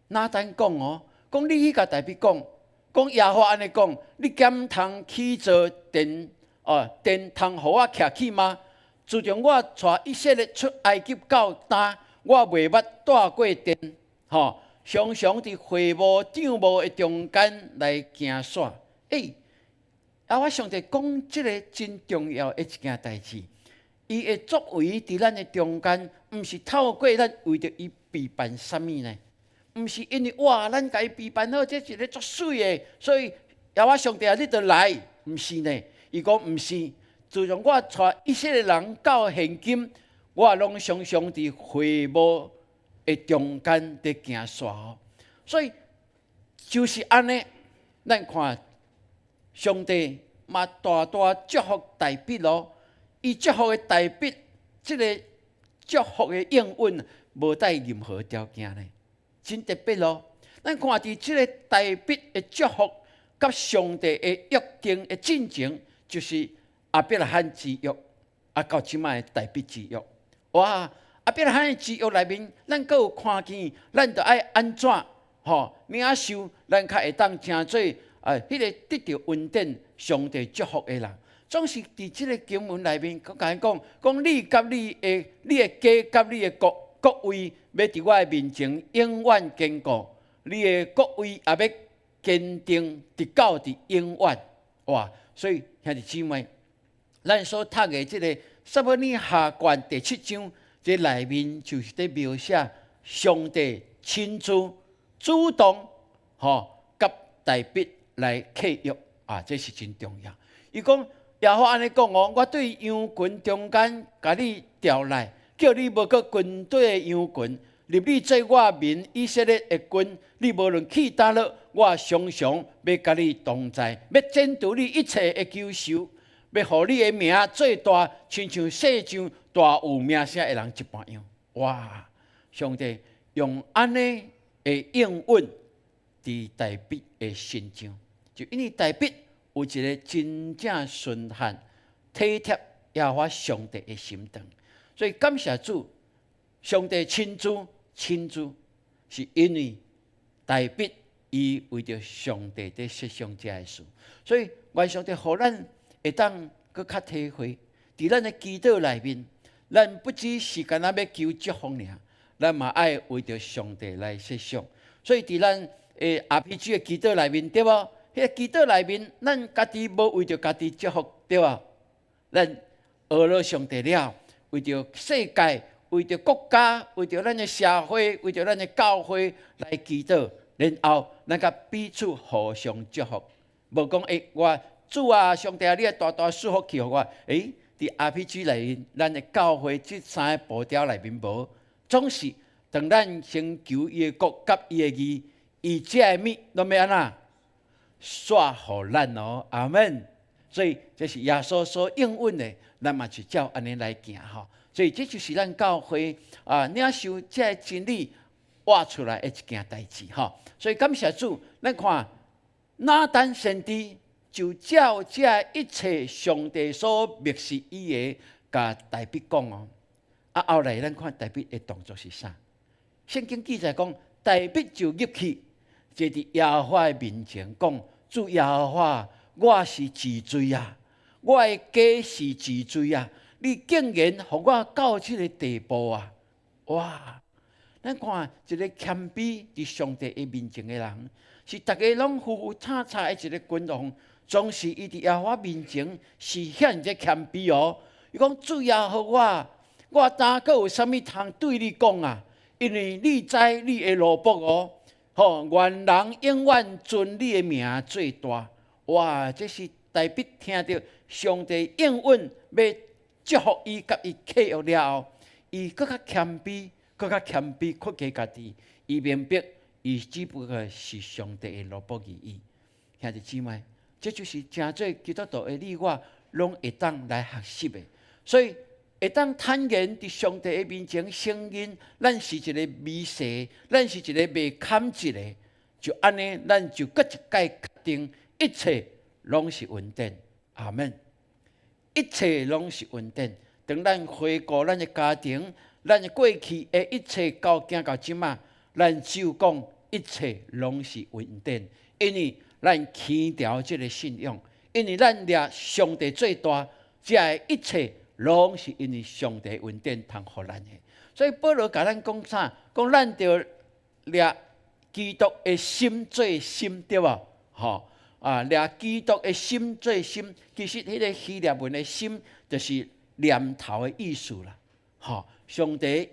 拿單講哦，講你去共大衛講，講耶和華按呢講，你敢通起造殿哦，殿通予我徛去嗎？自從我帶以色列出埃及到今，我袂捌蹛過殿，吼，常常佇會幕帳幕的中間來行徙。欸，啊，我上帝講這个真重要的一件代誌，伊的作為佇咱的中間，毋是透過咱為著伊備辦啥物呢？毋是因為哇，咱共伊備辦好，這一个足媠的，所以耶和華上帝啊，你著來，毋是呢？伊講毋是，自從我帶以色列人到現今，我攏常常佇會幕的中間佇行徙。所以就是按呢，咱看上帝嘛大大祝福大衛咯。伊祝福的大衛，這个祝福的應允無帶任何條件呢，真特別咯。咱看佇這个大衛的祝福，佮上帝的約定的進程，就是亞伯拉罕之約，啊，到這擺的大衛之約。哇！亞伯拉罕的之約內面，咱閣有看見，咱著愛按怎吼領受，咱較會當成做啊，彼个得著恩典、上帝祝福的人。總是佇這个經文內面，閣共伊講，講你佮你的家佮你的國國位，欲佇我的面前永遠堅固，你的國位也欲堅定，直到佇永遠。哇！所以兄弟姊妹，咱所讀的這个撒母耳下卷第七章，這內面就是佇描寫上帝親自主動，吼，佮大衛來契約啊，這是真重要。伊講耶和華按呢講哦，我對羊群中間共你調來，叫你無閣跟綴羊群，立你做我民以色列的君。你無論去佗落，我常常欲佮你同在，欲剪除你一切的仇仇，欲予你的名做大，親像世上大有名聲的人一般樣。哇！上帝用按呢的應允佇大衛的身上，就因為大衛有一个真正順服、體貼耶和華上帝的心腸，所以感謝主，上帝親自親自，是因為大衛伊為著上帝佇設想這个事，所以願上帝予咱會當閣較體會，佇咱的祈禱內面，咱不只是干焦欲求祝福爾，咱嘛愛為著上帝來設想。所以佇咱的 RPG 的祈禱內面，對無？彼个祈禱內面，咱家己無為著家己祝福，對無？咱學了上帝了，為著世界，為著國家，為著咱的社會，為著咱的教會來祈禱，然後咱共彼此互相祝福。無講欸，我主啊，上帝啊，你愛大大賜福氣予我。欸，佇 RPG 內面，咱的教會這三个步調內面無，總是當咱先求伊的國佮伊的義，伊這个物攏欲按怎？煞予咱哦，阿門。所以這是耶穌所應允的，咱嘛是照按呢來行吼。所以這就是咱教會啊，領受這个真理，活出來的一件代誌吼。所以感謝主，咱看拿單先知就照這一切上帝所默示伊的，共大衛講哦。啊，後來咱看大衛的動作是啥？聖經記載講，大衛就入去，坐佇耶和華的面前講：主耶和華，我是治罪啊，我的家是治罪啊！你竟然予我到這个地步啊！哇！咱看一个謙卑佇上帝的面前的人，是逐家攏浮浮叉叉的一个君王，總是伊佇耶和華面前是遐爾謙卑哦。伊講：主耶和華，我今閣有啥物通對你講啊？因為你知你的奴僕哦，吼，願人永遠尊你的名做大。哇！這是大衛聽著上帝應允欲祝福伊，佮伊契約了後，伊閣較謙卑，閣較謙卑，屈低家己。伊明白，伊只不過是上帝的奴僕而已。兄弟姊妹，這就是成做基督徒的你我，攏會當來學習的。所以會當坦然佇上帝的面前承認，咱是一个微細，咱是一个袂堪一个，就按呢，咱就閣一擺確定，一切攏是恩典。阿門。一切攏是恩典。當咱回顧咱的家庭，咱的過去的一切到行到這馬，咱只有講一切攏是恩典，因為咱堅牢這个信仰，因為咱掠上帝做大，這个一切攏是因為上帝恩典通予咱的。所以保羅共咱講啥？講咱著掠基督的心做心，對無？吼啊，掠基督的心做心，其實彼个希臘文的心就是念頭的意思啦。吼，上帝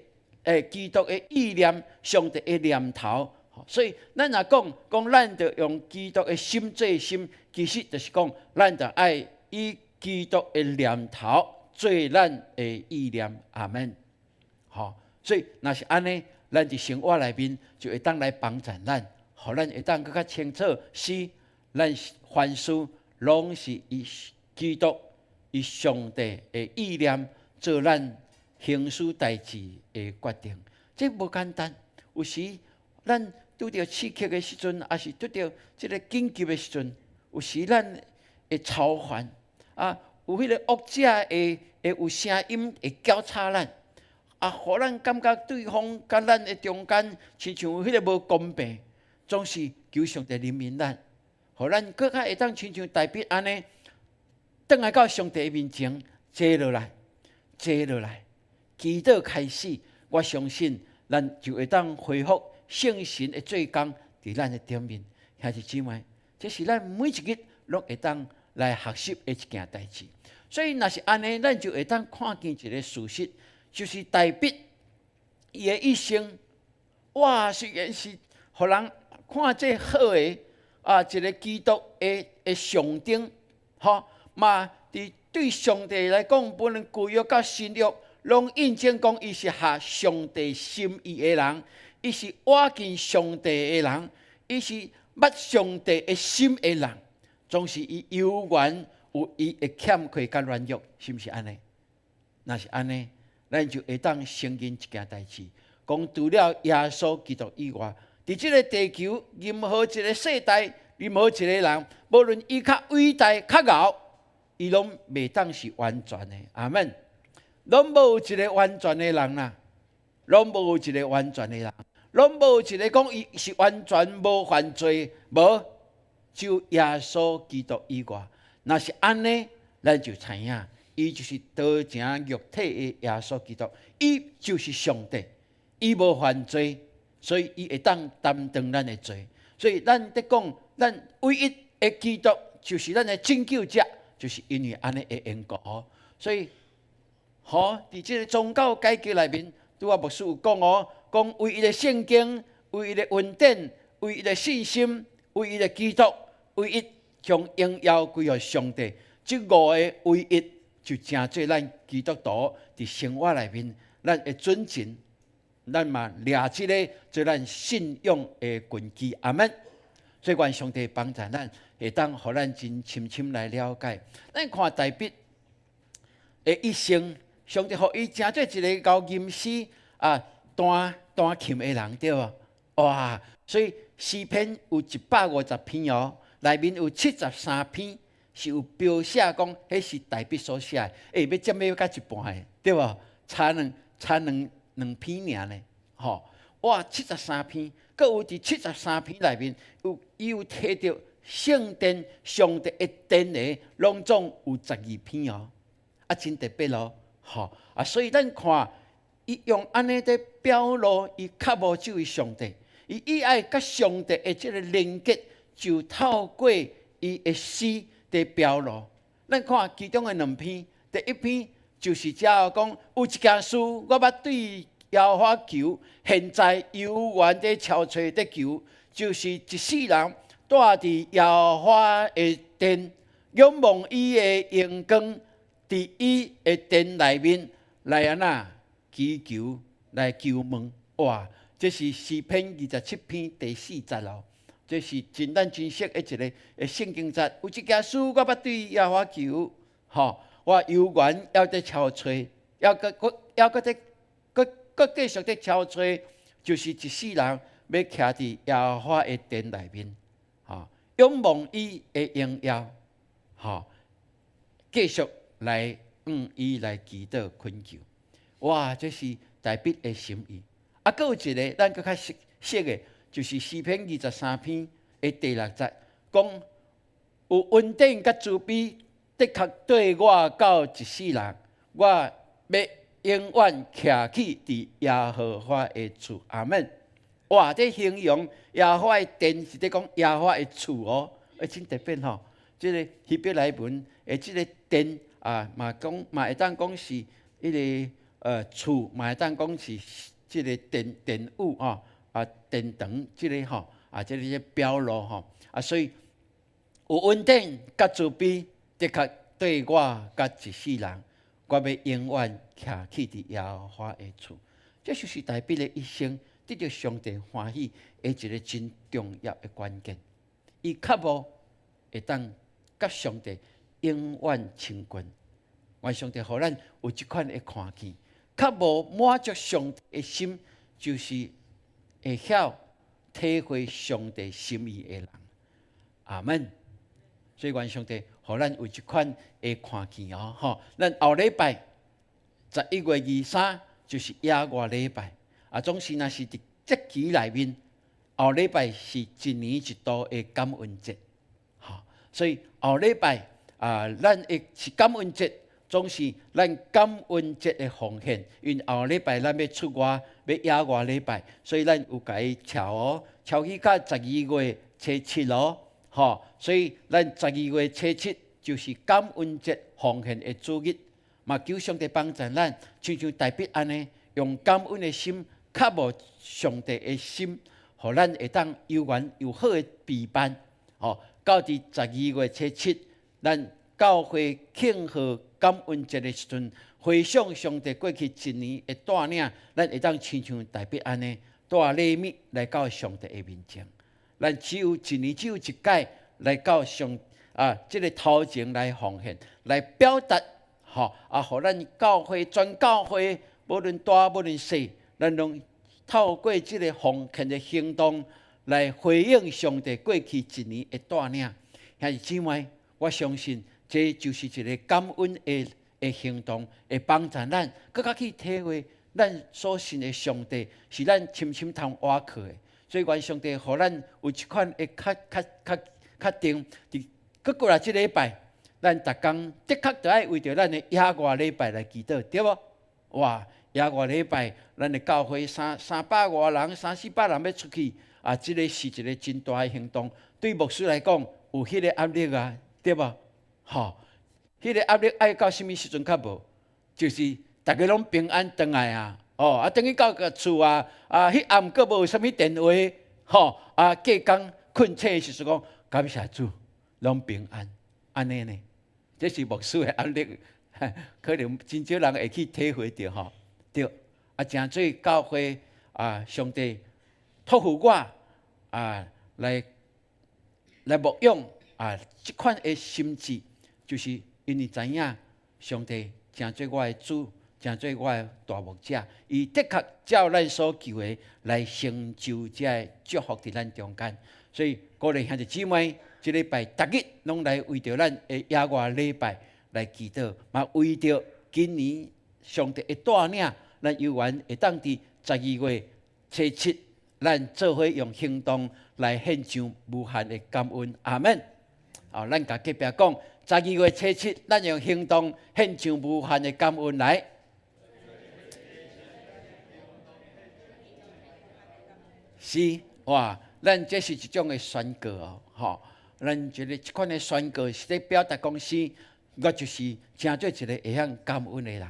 基督的意念，上帝的念頭。所以咱若講講，咱著用基督的心做心，其實就是講，咱著愛以基督的念頭做咱的意念。阿門。吼，所以若是按呢，咱佇生活內面就會當來幫助咱，予咱會當閣較清楚，是咱凡事攏是以基督、以上帝的意念做咱行事代誌的決定。這無簡單，有時咱拄著刺激的時陣，抑是拄著這个緊急的時陣，有時咱會操煩啊，有彼个惡者會有聲音會攪吵咱，啊，予咱感覺對方佮咱的中間親像有彼个無公平，總是求上帝憐憫咱，予咱閣較會當親像大衛按呢，轉來到上帝面前，坐落來，坐落來，祈禱開始，我相信咱就會當恢復聖神的做工佇咱的頂面。兄弟姊妹，這是咱每一日攏會當來學習的一件代誌。所以，若是按呢，咱就會當看見一个事實，就是大衛伊的一生，哇，雖然是予人看做好的啊，一个基督的象徵，吼嘛，佇對上帝來講，無論舊約佮新約，攏印證講伊是合上帝心意的人，伊是倚近上帝的人，伊是捌上帝的心的人，總是伊猶原有伊的欠缺佮軟弱，是毋是按呢？若是按呢，咱就會當承認一件代誌，講除了耶穌基督以外，佇這个地球任何一个世代，任何一个人，無論伊較偉大、較𠢕，伊攏袂當是完全的。阿門。攏無一个完全的人啦，攏無一个完全的人，攏無一个講伊是完全無犯罪，無，只有耶穌基督以外。若是按呢，咱就知影，伊就是道成肉體的耶穌基督，伊就是上帝，伊無犯罪，所以伊會當擔當咱的罪。所以咱咧講，咱唯一的基督就是咱的拯救者，就是因為按呢的緣故。所以，吼，佇這个宗教改革內面，拄仔牧師有講哦，講唯一的聖經、唯一的恩典、唯一的信心、唯一的基督、唯一將榮耀歸予上帝，這五个唯一就成做咱基督徒佇生活內面，咱的準繩，咱嘛掠這个做咱信仰的根基。阿門。所以願上帝幫助咱，會當予咱真深深來了解。咱看大衛的一生，上帝予伊成做一个𠢕吟詩啊，彈彈琴的人，對無？哇！所以詩篇有150篇哦，內面有73篇是有標寫講，彼是大衛所寫的。欸，欲佔欲到一半的，對無？差兩篇爾呢，吼！哇，七十三篇，閣有佇七十三篇內面有伊有提著聖殿上帝的殿的，攏總有12篇哦，啊，真特別咯，吼！啊，所以咱看伊用按呢佇表露伊渴慕這位上帝。伊意愛佮上帝的這个連結，就透過伊的詩佇表露。咱看其中的兩篇，第一篇就是遮講有一件事，我捌對耶和華求，現在猶原佇悄揣佇求，就是一世人蹛佇耶和華的殿，仰望伊的榮光，佇伊的殿內面來按怎祈求來求問，哇！這是詩篇27篇第四節哦，這是真咱真熟的一个的聖經節。有一件事我捌對耶和華求，吼，我猶原猶佇悄揣，猶閣閣猶閣佇閣閣繼續佇悄揣，就是一世人欲徛佇耶和華的殿內面，吼，仰望伊的榮耀，吼，繼續來向伊來祈禱懇求。哇，這是大衛的心意。啊，閣有一个咱閣較熟悉的，就是詩篇23篇的第六節，講有恩典佮慈悲，的確綴我到一世人，我欲永遠徛起佇耶和華的厝。阿門。哇，這形容耶和華的殿是佇講耶和華的厝哦，欸，真特別吼。這个希伯來文的這个殿啊，嘛講嘛會當講是彼个厝，嘛會當講是這个殿殿宇吼，啊殿堂這个吼，啊這个表露吼，啊所以有恩典佮慈悲，的確綴我佮一世人，我欲永遠徛起佇耶和華的厝。這就是大衛的一生得著上帝歡喜的一个真重要的關鍵。伊渴慕會當佮上帝永遠親近，願上帝予咱有這款的看見。渴慕滿足上帝的心，就是會曉體會上帝心意的人。阿門。所以願上帝予咱有這款的看見哦，吼！咱後禮拜11月23就是野外禮拜，啊，總是若是佇節期內面，後禮拜是一年一度的感恩節，吼！所以後禮拜啊，咱會是感恩節。總是咱感恩節的奉獻，因為後禮拜咱欲出外，欲野外禮拜，所以咱有共伊調哦，調去到十二月初七咯，吼，所以咱十二月初七就是感恩節奉獻的主日，嘛求上帝幫助咱，親像大衛按呢，用感恩的心，渴慕上帝的心，予咱會當猶原有好的備辦，吼，到佇十二月初七，咱教會慶賀感恩節的時陣，回想上帝過去一年的帶領，咱會當親像大衛按呢，帶禮物來到上帝的面前。咱只有一年只有一擺來到上啊，這个頭前來奉獻，來表達，吼啊，予咱教會全教會，無論大無論細，咱攏透過這个奉獻的行動來回應上帝過去一年的帶領。兄弟姊妹，我相信這就是一个感恩的行動，會幫助咱閣較去體會咱所信的上帝是咱深深通倚靠的。所以願上帝予咱有這款的確確確確定，佇閣過來這禮拜，咱逐工的確著愛為著咱的野外禮拜來祈禱，對無？哇！野外禮拜，咱的教會三百外人、三四百人欲出去，啊，這个是一个真大的行動。對牧師來講，有彼個壓力啊，對無？吼，彼个壓力愛到啥物時陣較無？就是逐家攏平安轉來啊！哦，啊，轉去到個厝啊，啊，彼暗閣無啥物電話，吼，啊，隔工困醒的時陣講感謝主，攏平安，按呢呢？這是牧師的壓力，可能真少人會去體會著吼。對，啊，誠濟教會啊，上帝託付我啊，來牧養啊，這款的心志，就是因為知影上帝誠做我的主，成做我的大牧者。伊的確照咱所求的來成就這个祝福佇咱中間。所以鼓勵兄弟姊妹，這禮拜逐日攏來為著咱的野外禮拜來祈禱，嘛為著今年上帝的帶領，咱有緣會當佇12月初7，咱做伙用行動來獻上無限的感恩。阿門。哦，咱共隔壁講，12月初7，咱用行動獻上無限的感恩來。是，哇！咱這是一種的宣告哦，吼！咱這个這款的宣告是咧表達講是，我就是成做一个會曉感恩的人。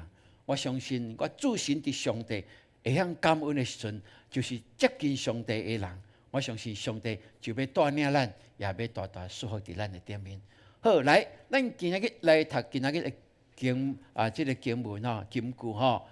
我相信我置身佇上帝會曉感恩的時陣，就是接近上帝的人。我相信上帝就欲帶領咱，也欲大大祝福佇咱的頂面。好，來，咱今仔日來讀今仔日的經啊，這个經文吼，金句吼。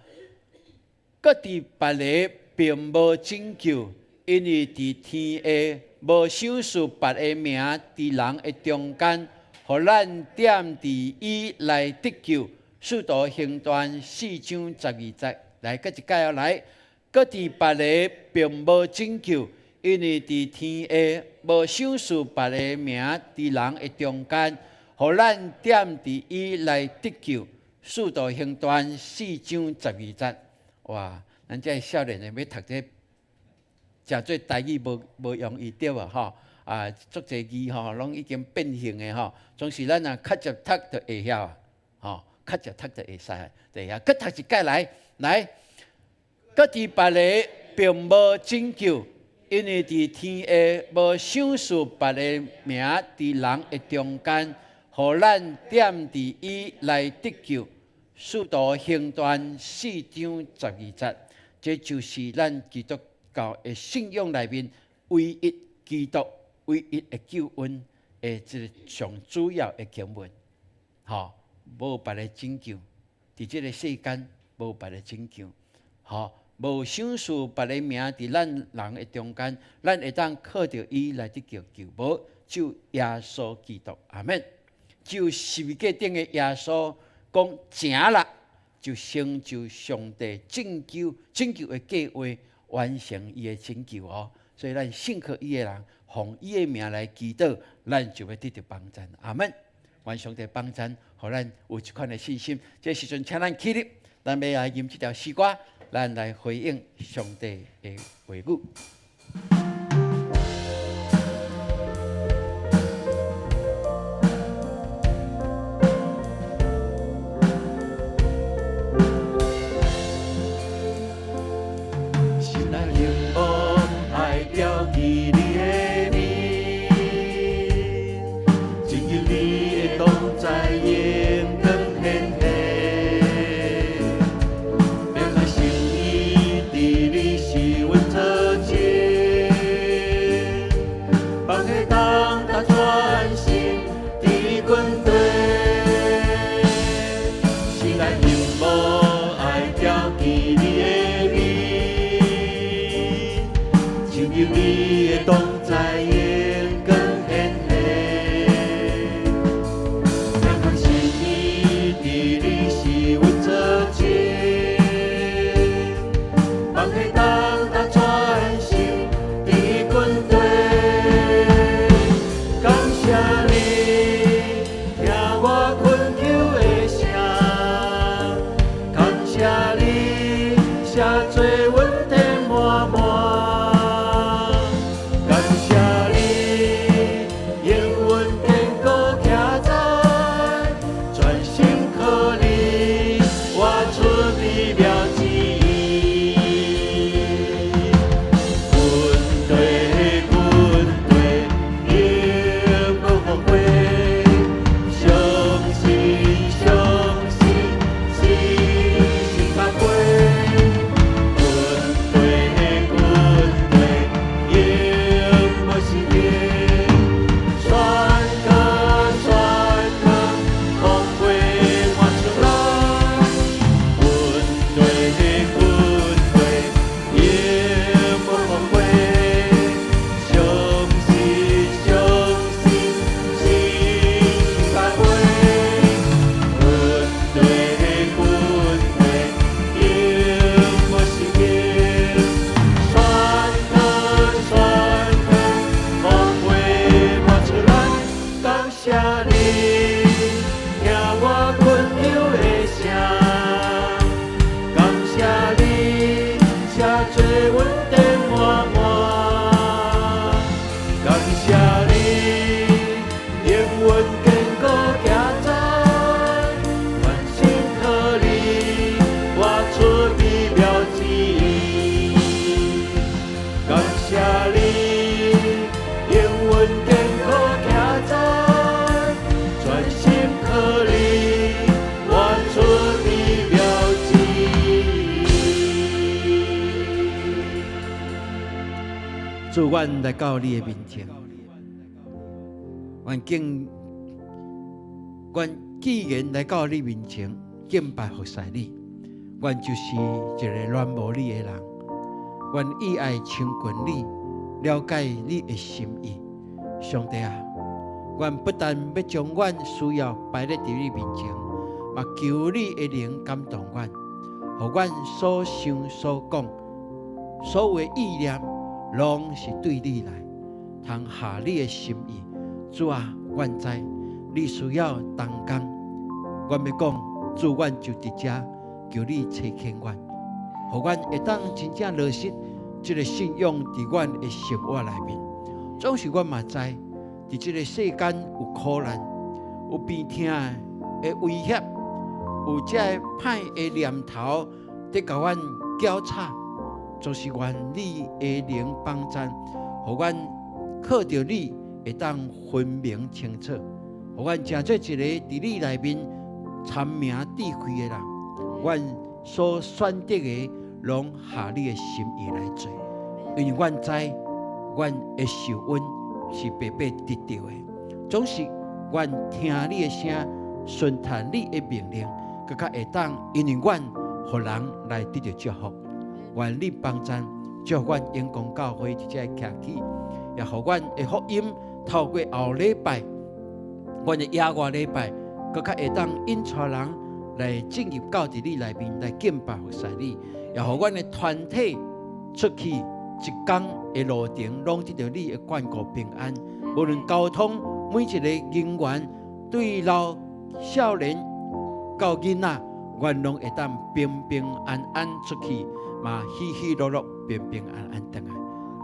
閣佇別个並無拯救，因為佇天下無賞賜別个名佇人的中間，予咱踮佇伊來得救。使徒行傳4章12節，來，閣一擺哦，來，閣佇別个並無拯救，因為佇天下無賞賜別个名佇人的中間，予咱踮佇伊來得救。使徒行傳4章12節，哇！咱這少年的欲讀這個，誠做台語無容易對無吼？啊，足濟字吼，攏已經變形的吼。總是咱若較捷讀就會曉啊，吼，較捷讀就會使，就會曉。閣讀一擺來，來，閣佇別个並無拯救，因為佇天下無賞賜別个名佇人的中間，予咱踮佇伊來得救。使徒行傳4章12節，這就是咱基督教的信仰內面唯一基督唯一的救恩的這个上主要的經文。吼，無別个拯救，佇這个世間無別个拯救，吼，無賞賜別个名佇咱人的中間，咱會當靠著伊來得救救，無只耶穌基督，阿門。只有十字架頂的耶穌講成啦，就成就上帝拯救的計劃，完成伊的拯救哦。所以咱信靠伊的人，奉伊的名來祈禱，咱就欲得著幫贊，阿門。願上帝幫贊，予咱有這款的信心。這時陣，請咱起立，咱欲來吟這條詩歌，咱來回應上帝的話語。神啊，仰望愛牢記你的面，只求你的同在榮光顯現，平安心意佇你是阮做證，主，阮來到你的面前，阮敬，阮既然來到你面前敬拜服侍你，阮就是一个戀慕你的人，阮意愛親近你，了解你的心意。上帝啊，阮不但欲將阮需要擺咧佇你面前，嘛求你的靈感動阮，予阮所想所講、所有的意念，攏是對你來，通合你的心意。主啊，阮知你需要同工，阮欲講，主，阮就佇遮求你差遣阮，予阮會當真正落實這个信仰佇阮的生活內面。總是阮嘛知，佇這个世間有苦難，有病痛的威脅，有這个歹的念頭佇共阮攪吵。總是願你的靈幫贊，予阮靠著你會當分明清楚，予阮成做一个佇你內面聰明智慧的人。阮所選擇的，攏合你的心意來做，因為阮知，阮的受恩是白白得著的。總是阮聽你的聲，順從你的命令，閣較會當，因為阮予人來得著祝福。願你幫贊，祝福阮榮光教會佇遮徛起，也予阮的福音透過後禮拜，阮的野外禮拜，閣較會當引帶人來進入到佇你內面來敬拜服侍你，也予阮的團體出去一工的路程，攏得著你的眷顧平安。無論交通，每一個人員對老少年到囡仔，阮攏會當平平安安出去，嘛喜喜樂樂、平平安安轉來。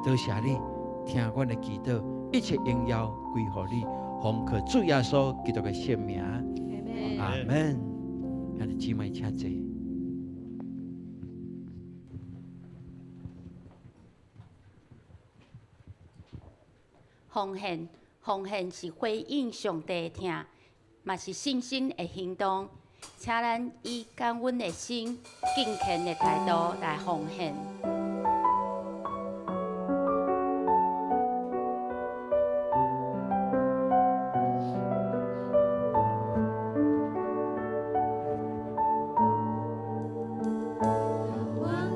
多謝你聽阮的祈禱，一切榮耀歸予你，奉靠主耶穌基督的聖名，阿門。兄弟姊妹請坐。奉獻，奉獻是回應上帝的疼，嘛是信心的行動。請咱以感恩的心、敬虔的態度來奉獻。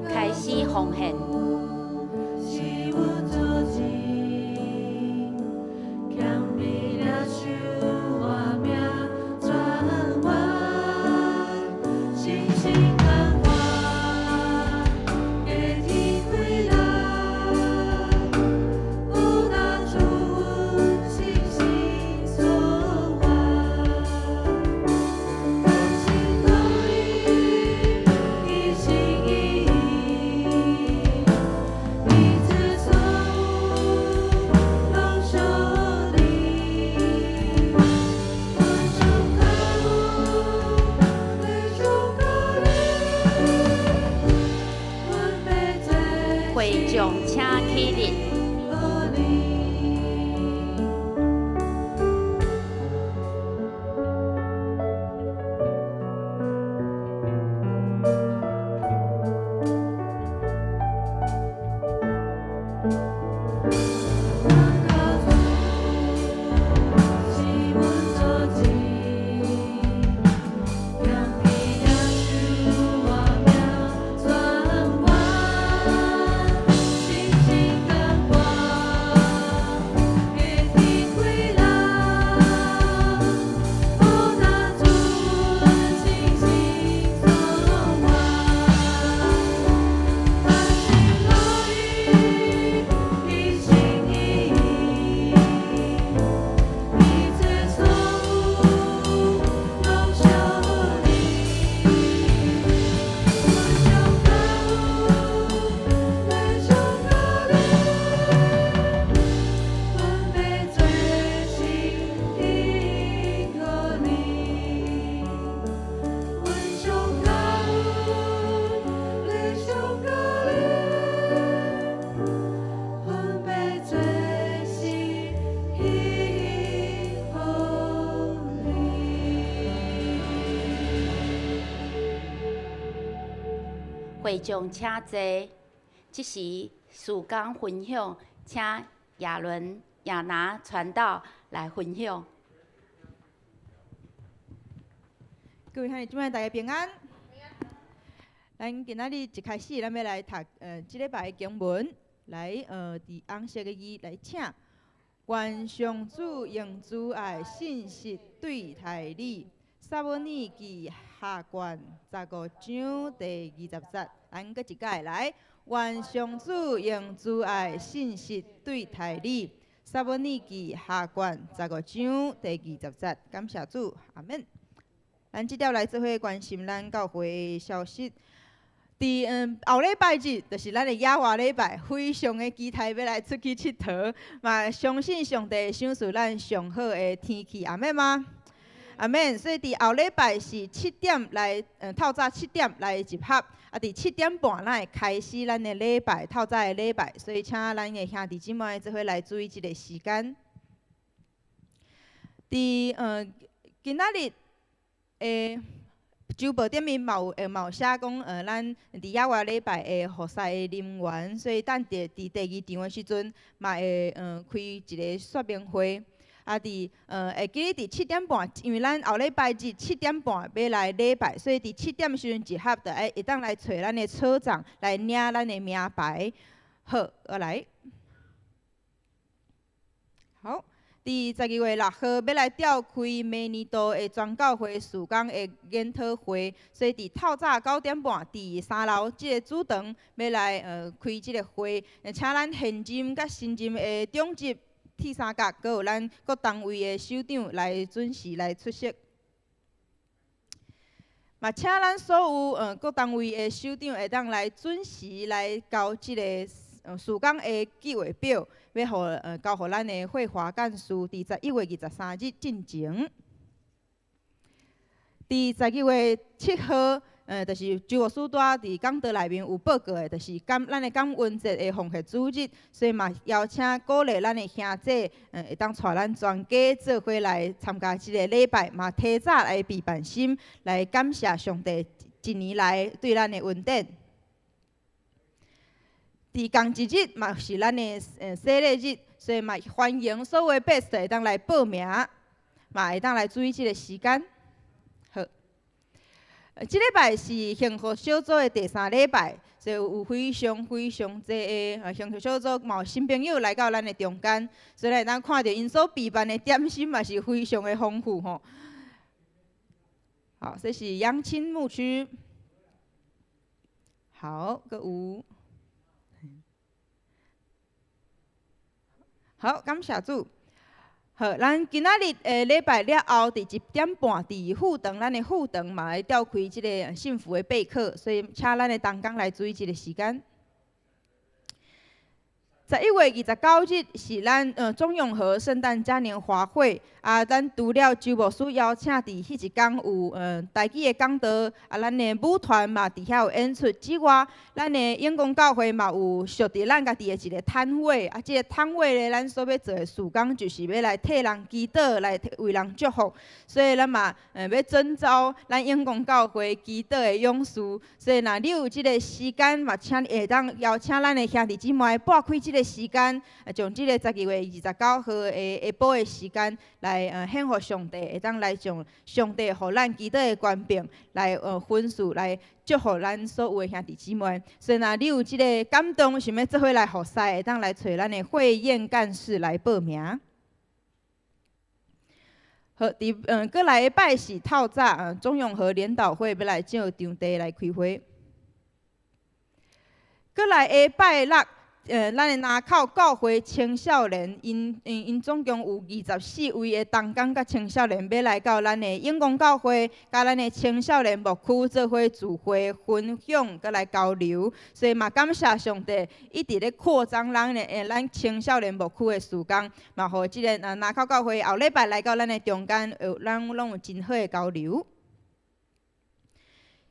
開始奉獻。會眾請起立。會眾請坐。這時事工分享，請亞倫亞拿傳道來分享。各位兄弟姊妹，大家平安。咱今仔日一開始，咱欲來讀這禮拜的經文，來佇紅色的字來請。願上主用慈愛信實對待你。撒母耳記下卷15章第20節，咱閣一擺來。願上主用慈愛信實對待你。撒母耳記下卷15章第20節，感謝主，阿們。咱這條來做伙關心咱教會的消息。佇後禮拜日，就是咱的野外禮拜，非常的期待欲來出去𨑨迌，嘛相信上帝會賞賜咱上好的天氣，阿們嗎？阿們。所以佇後禮拜是七點來，透早七點來集合，啊，佇7點半咱會開始咱的禮拜，透早的禮拜，所以請咱的兄弟姊妹做伙來注意這个時間。佇今仔日的周報頂面嘛有寫講，咱佇野外禮拜會服侍的人員，所以等佇第二場的時陣，嘛會開一个說明會。啊，佇會記得佇七點半，因為咱後禮拜日七點半欲來禮拜，所以佇七點時陣集合，就愛會當來揣咱的所長來領咱的名牌。好，過來。好。佇12月6號，欲來召開明年度的全教會事工的研討會，所以佇透早9點半，佇三樓這个主堂欲來開這个會，請咱現任佮新任的長執鐵三角，閣有咱各單位的首長來準時來出席。嘛，請咱所有各單位的首長會當來準時來交這个事工的計劃表，欲予交予咱的慧華幹事，佇11月23日進前。佇12月7號，就是周牧師拄仔佇講道內面有報告的，就是咱的感恩節的奉獻主日，所以嘛邀請鼓勵咱的兄弟，會當帶咱全家做伙來參加這个禮拜，嘛提早來備辦心，來感謝上帝一年來對咱的恩典。佇仝一日嘛是咱的洗禮日，所以嘛歡迎所有的 pastor 會當來報名，嘛會當來注意這个時間。好，這禮拜是幸福小組的第三禮拜，所以有非常非常濟的幸福小組嘛有新朋友來到咱的中間，所以會當看著𪜶所備辦的點心嘛是非常的豐富吼。好，這是楊青牧區。好，閣有。好，感謝主。好，咱今仔日禮拜了後，佇1點半，佇副堂，咱的副堂嘛會召開這个幸福的備課，所以請咱的同工來注意這个時間。11月29日是咱中永和聖誕嘉年華會啊，咱除了周牧師邀請佇彼一工有台語的講道啊，咱的舞團嘛佇遐有演出之外，咱的永光教會嘛有設佇咱家己的一个攤位啊，這个攤位咧，咱所欲做的事工就是欲來替人祈禱，來為人祝福，所以咱嘛欲徵召咱永光教會祈禱的勇士，所以若你有這个時間嘛，請你會當邀請咱的兄弟姊妹撥開這個時間，將這個12月29號的下晡的時間來獻予上帝，會當來將上帝予咱祈禱的權柄來分賜來祝福咱所有的兄弟姊妹。所以若你有這个感動，想欲做伙來服侍，會當來揣咱的會宴幹事來報名。好，佇閣來的拜四透早，中永和聯禱會欲來借場地來開會。閣來下拜六，咱的林口教會青少年，𪜶總共有24位的同工佮青少年，欲來到咱的永光教會，佮咱的青少年牧區做伙聚會分享，佮來交流。所以嘛，感謝上帝一直咧擴張咱青少年牧區的事工，嘛，予這个林口教會後禮拜來到咱的中間，有咱攏有真好的交流。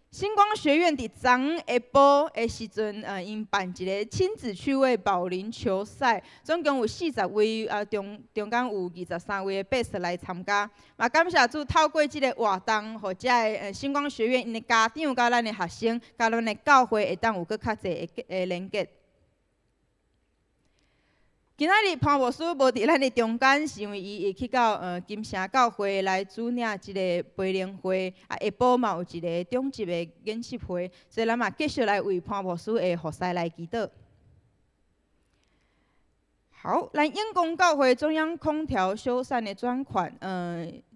星光學院佇昨昏下晡的時陣，𪜶辦一個親子趣味保齡球賽，總共有40位，啊，中間有23位的 pastor 來參加。嘛，感謝主透過這个活動，予遮个星光學院𪜶的家長佮咱的學生，佮咱的教會會當有閣較濟的連結。今仔日潘牧師無佇咱的中間，是因為伊會去到金城教會來主領一個培靈會，啊下晡嘛有一個長執的研習會，所以咱嘛繼續來為潘牧師的服侍來祈禱。好，咱永光教會中央空調修繕的專款，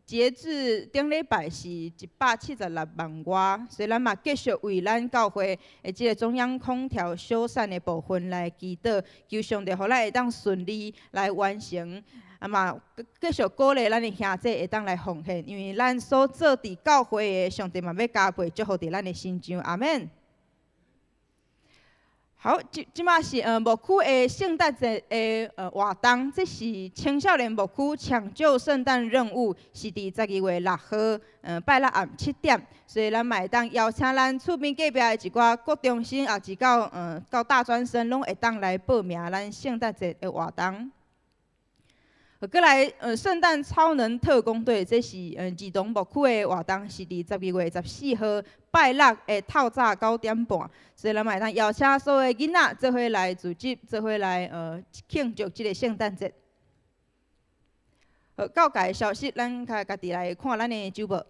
截至頂禮拜是176萬外，所以咱嘛繼續為咱教會的這個中央空調修繕的部分來祈禱，求上帝予咱會當順利來完成，啊嘛繼續鼓勵咱的兄弟會當來奉獻，因為咱所做佇教會的，上帝嘛欲加倍祝福佇咱的身上，阿們。好，這馬是牧區的聖誕節的活動，這是青少年牧區搶救聖誕任務，是佇12月6號，拜六暗7點，所以咱嘛會當邀請咱厝邊隔壁的一寡國中生，也是到大專生，攏會當來報名咱聖誕節的活動。閣來，聖誕超能特工隊，這是兒童牧區的活動，是佇12月14號拜六的透早9點半，所以咱嘛會當邀請所有囡仔做伙來組織，做伙來慶祝這個聖誕節。好，教界消息，咱較家己來看咱的週報。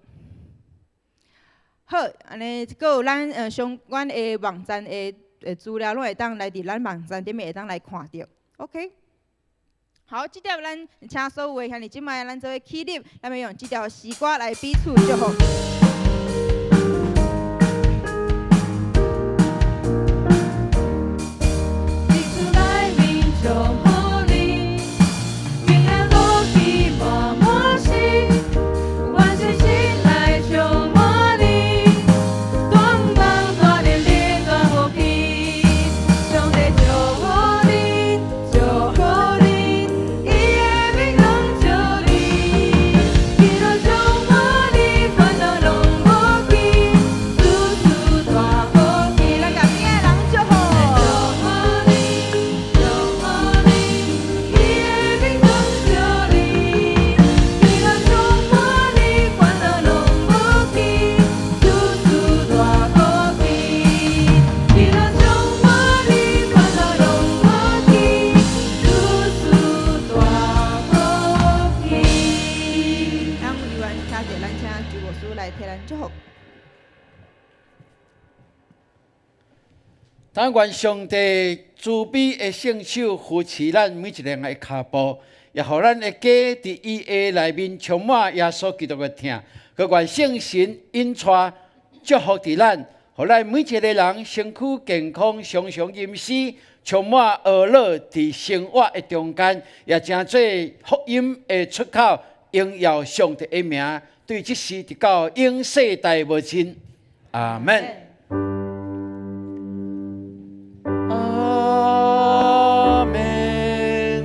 好，按呢，閣有咱相關的網站的資料，攏會當來佇咱網站頂面會當來看著。OK。好，這條咱請所有的兄弟姊妹，咱做伙起立，咱欲用這條詩歌來彼此祝福。佇厝內面祝福你，平安福氣滿滿心，願神心內充滿你，大夢大能力大福氣，上帝祝福你，祝福你，伊的面光照你，喜樂充滿你，煩惱攏無去，事事大福氣。咱共邊的人祝福。祝福你，祝福你，伊的面光照你，喜樂充滿你，煩惱攏無去，事事大福氣。喜樂充滿你，煩惱攏無去，事事大福氣。咱委員徛者，咱請周牧師來替咱祝福。但願上帝慈悲的聖手扶持咱每一個人的跤步，也予咱的家佇伊的內面充滿耶穌基督的疼。閣願聖神引帶祝福佇咱，予咱每一個人身軀健康，常常吟詩，充滿歡樂佇生活的中間，也成做福音的出口，榮耀上帝的名，對這時直到永世代無盡。阿們。阿們，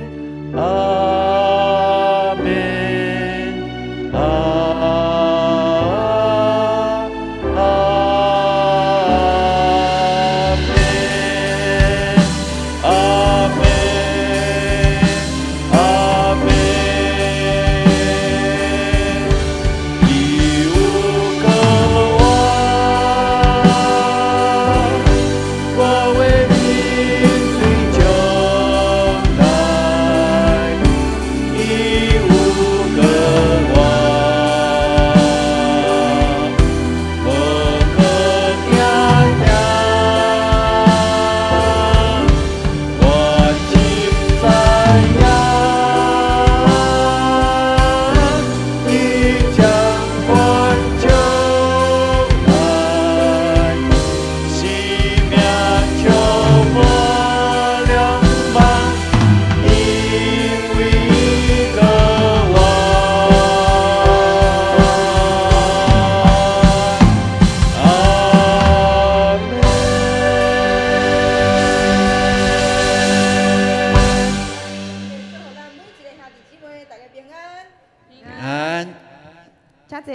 阿們，阿阿們，阿們，阿們。伊有個我，我會面對將來。伊有個我，無可驚驚。我真知影，伊掌管將來，生命充滿了望，因為個我。阿們。祝福咱每一個兄弟姊妹，大家平安。平安。請坐。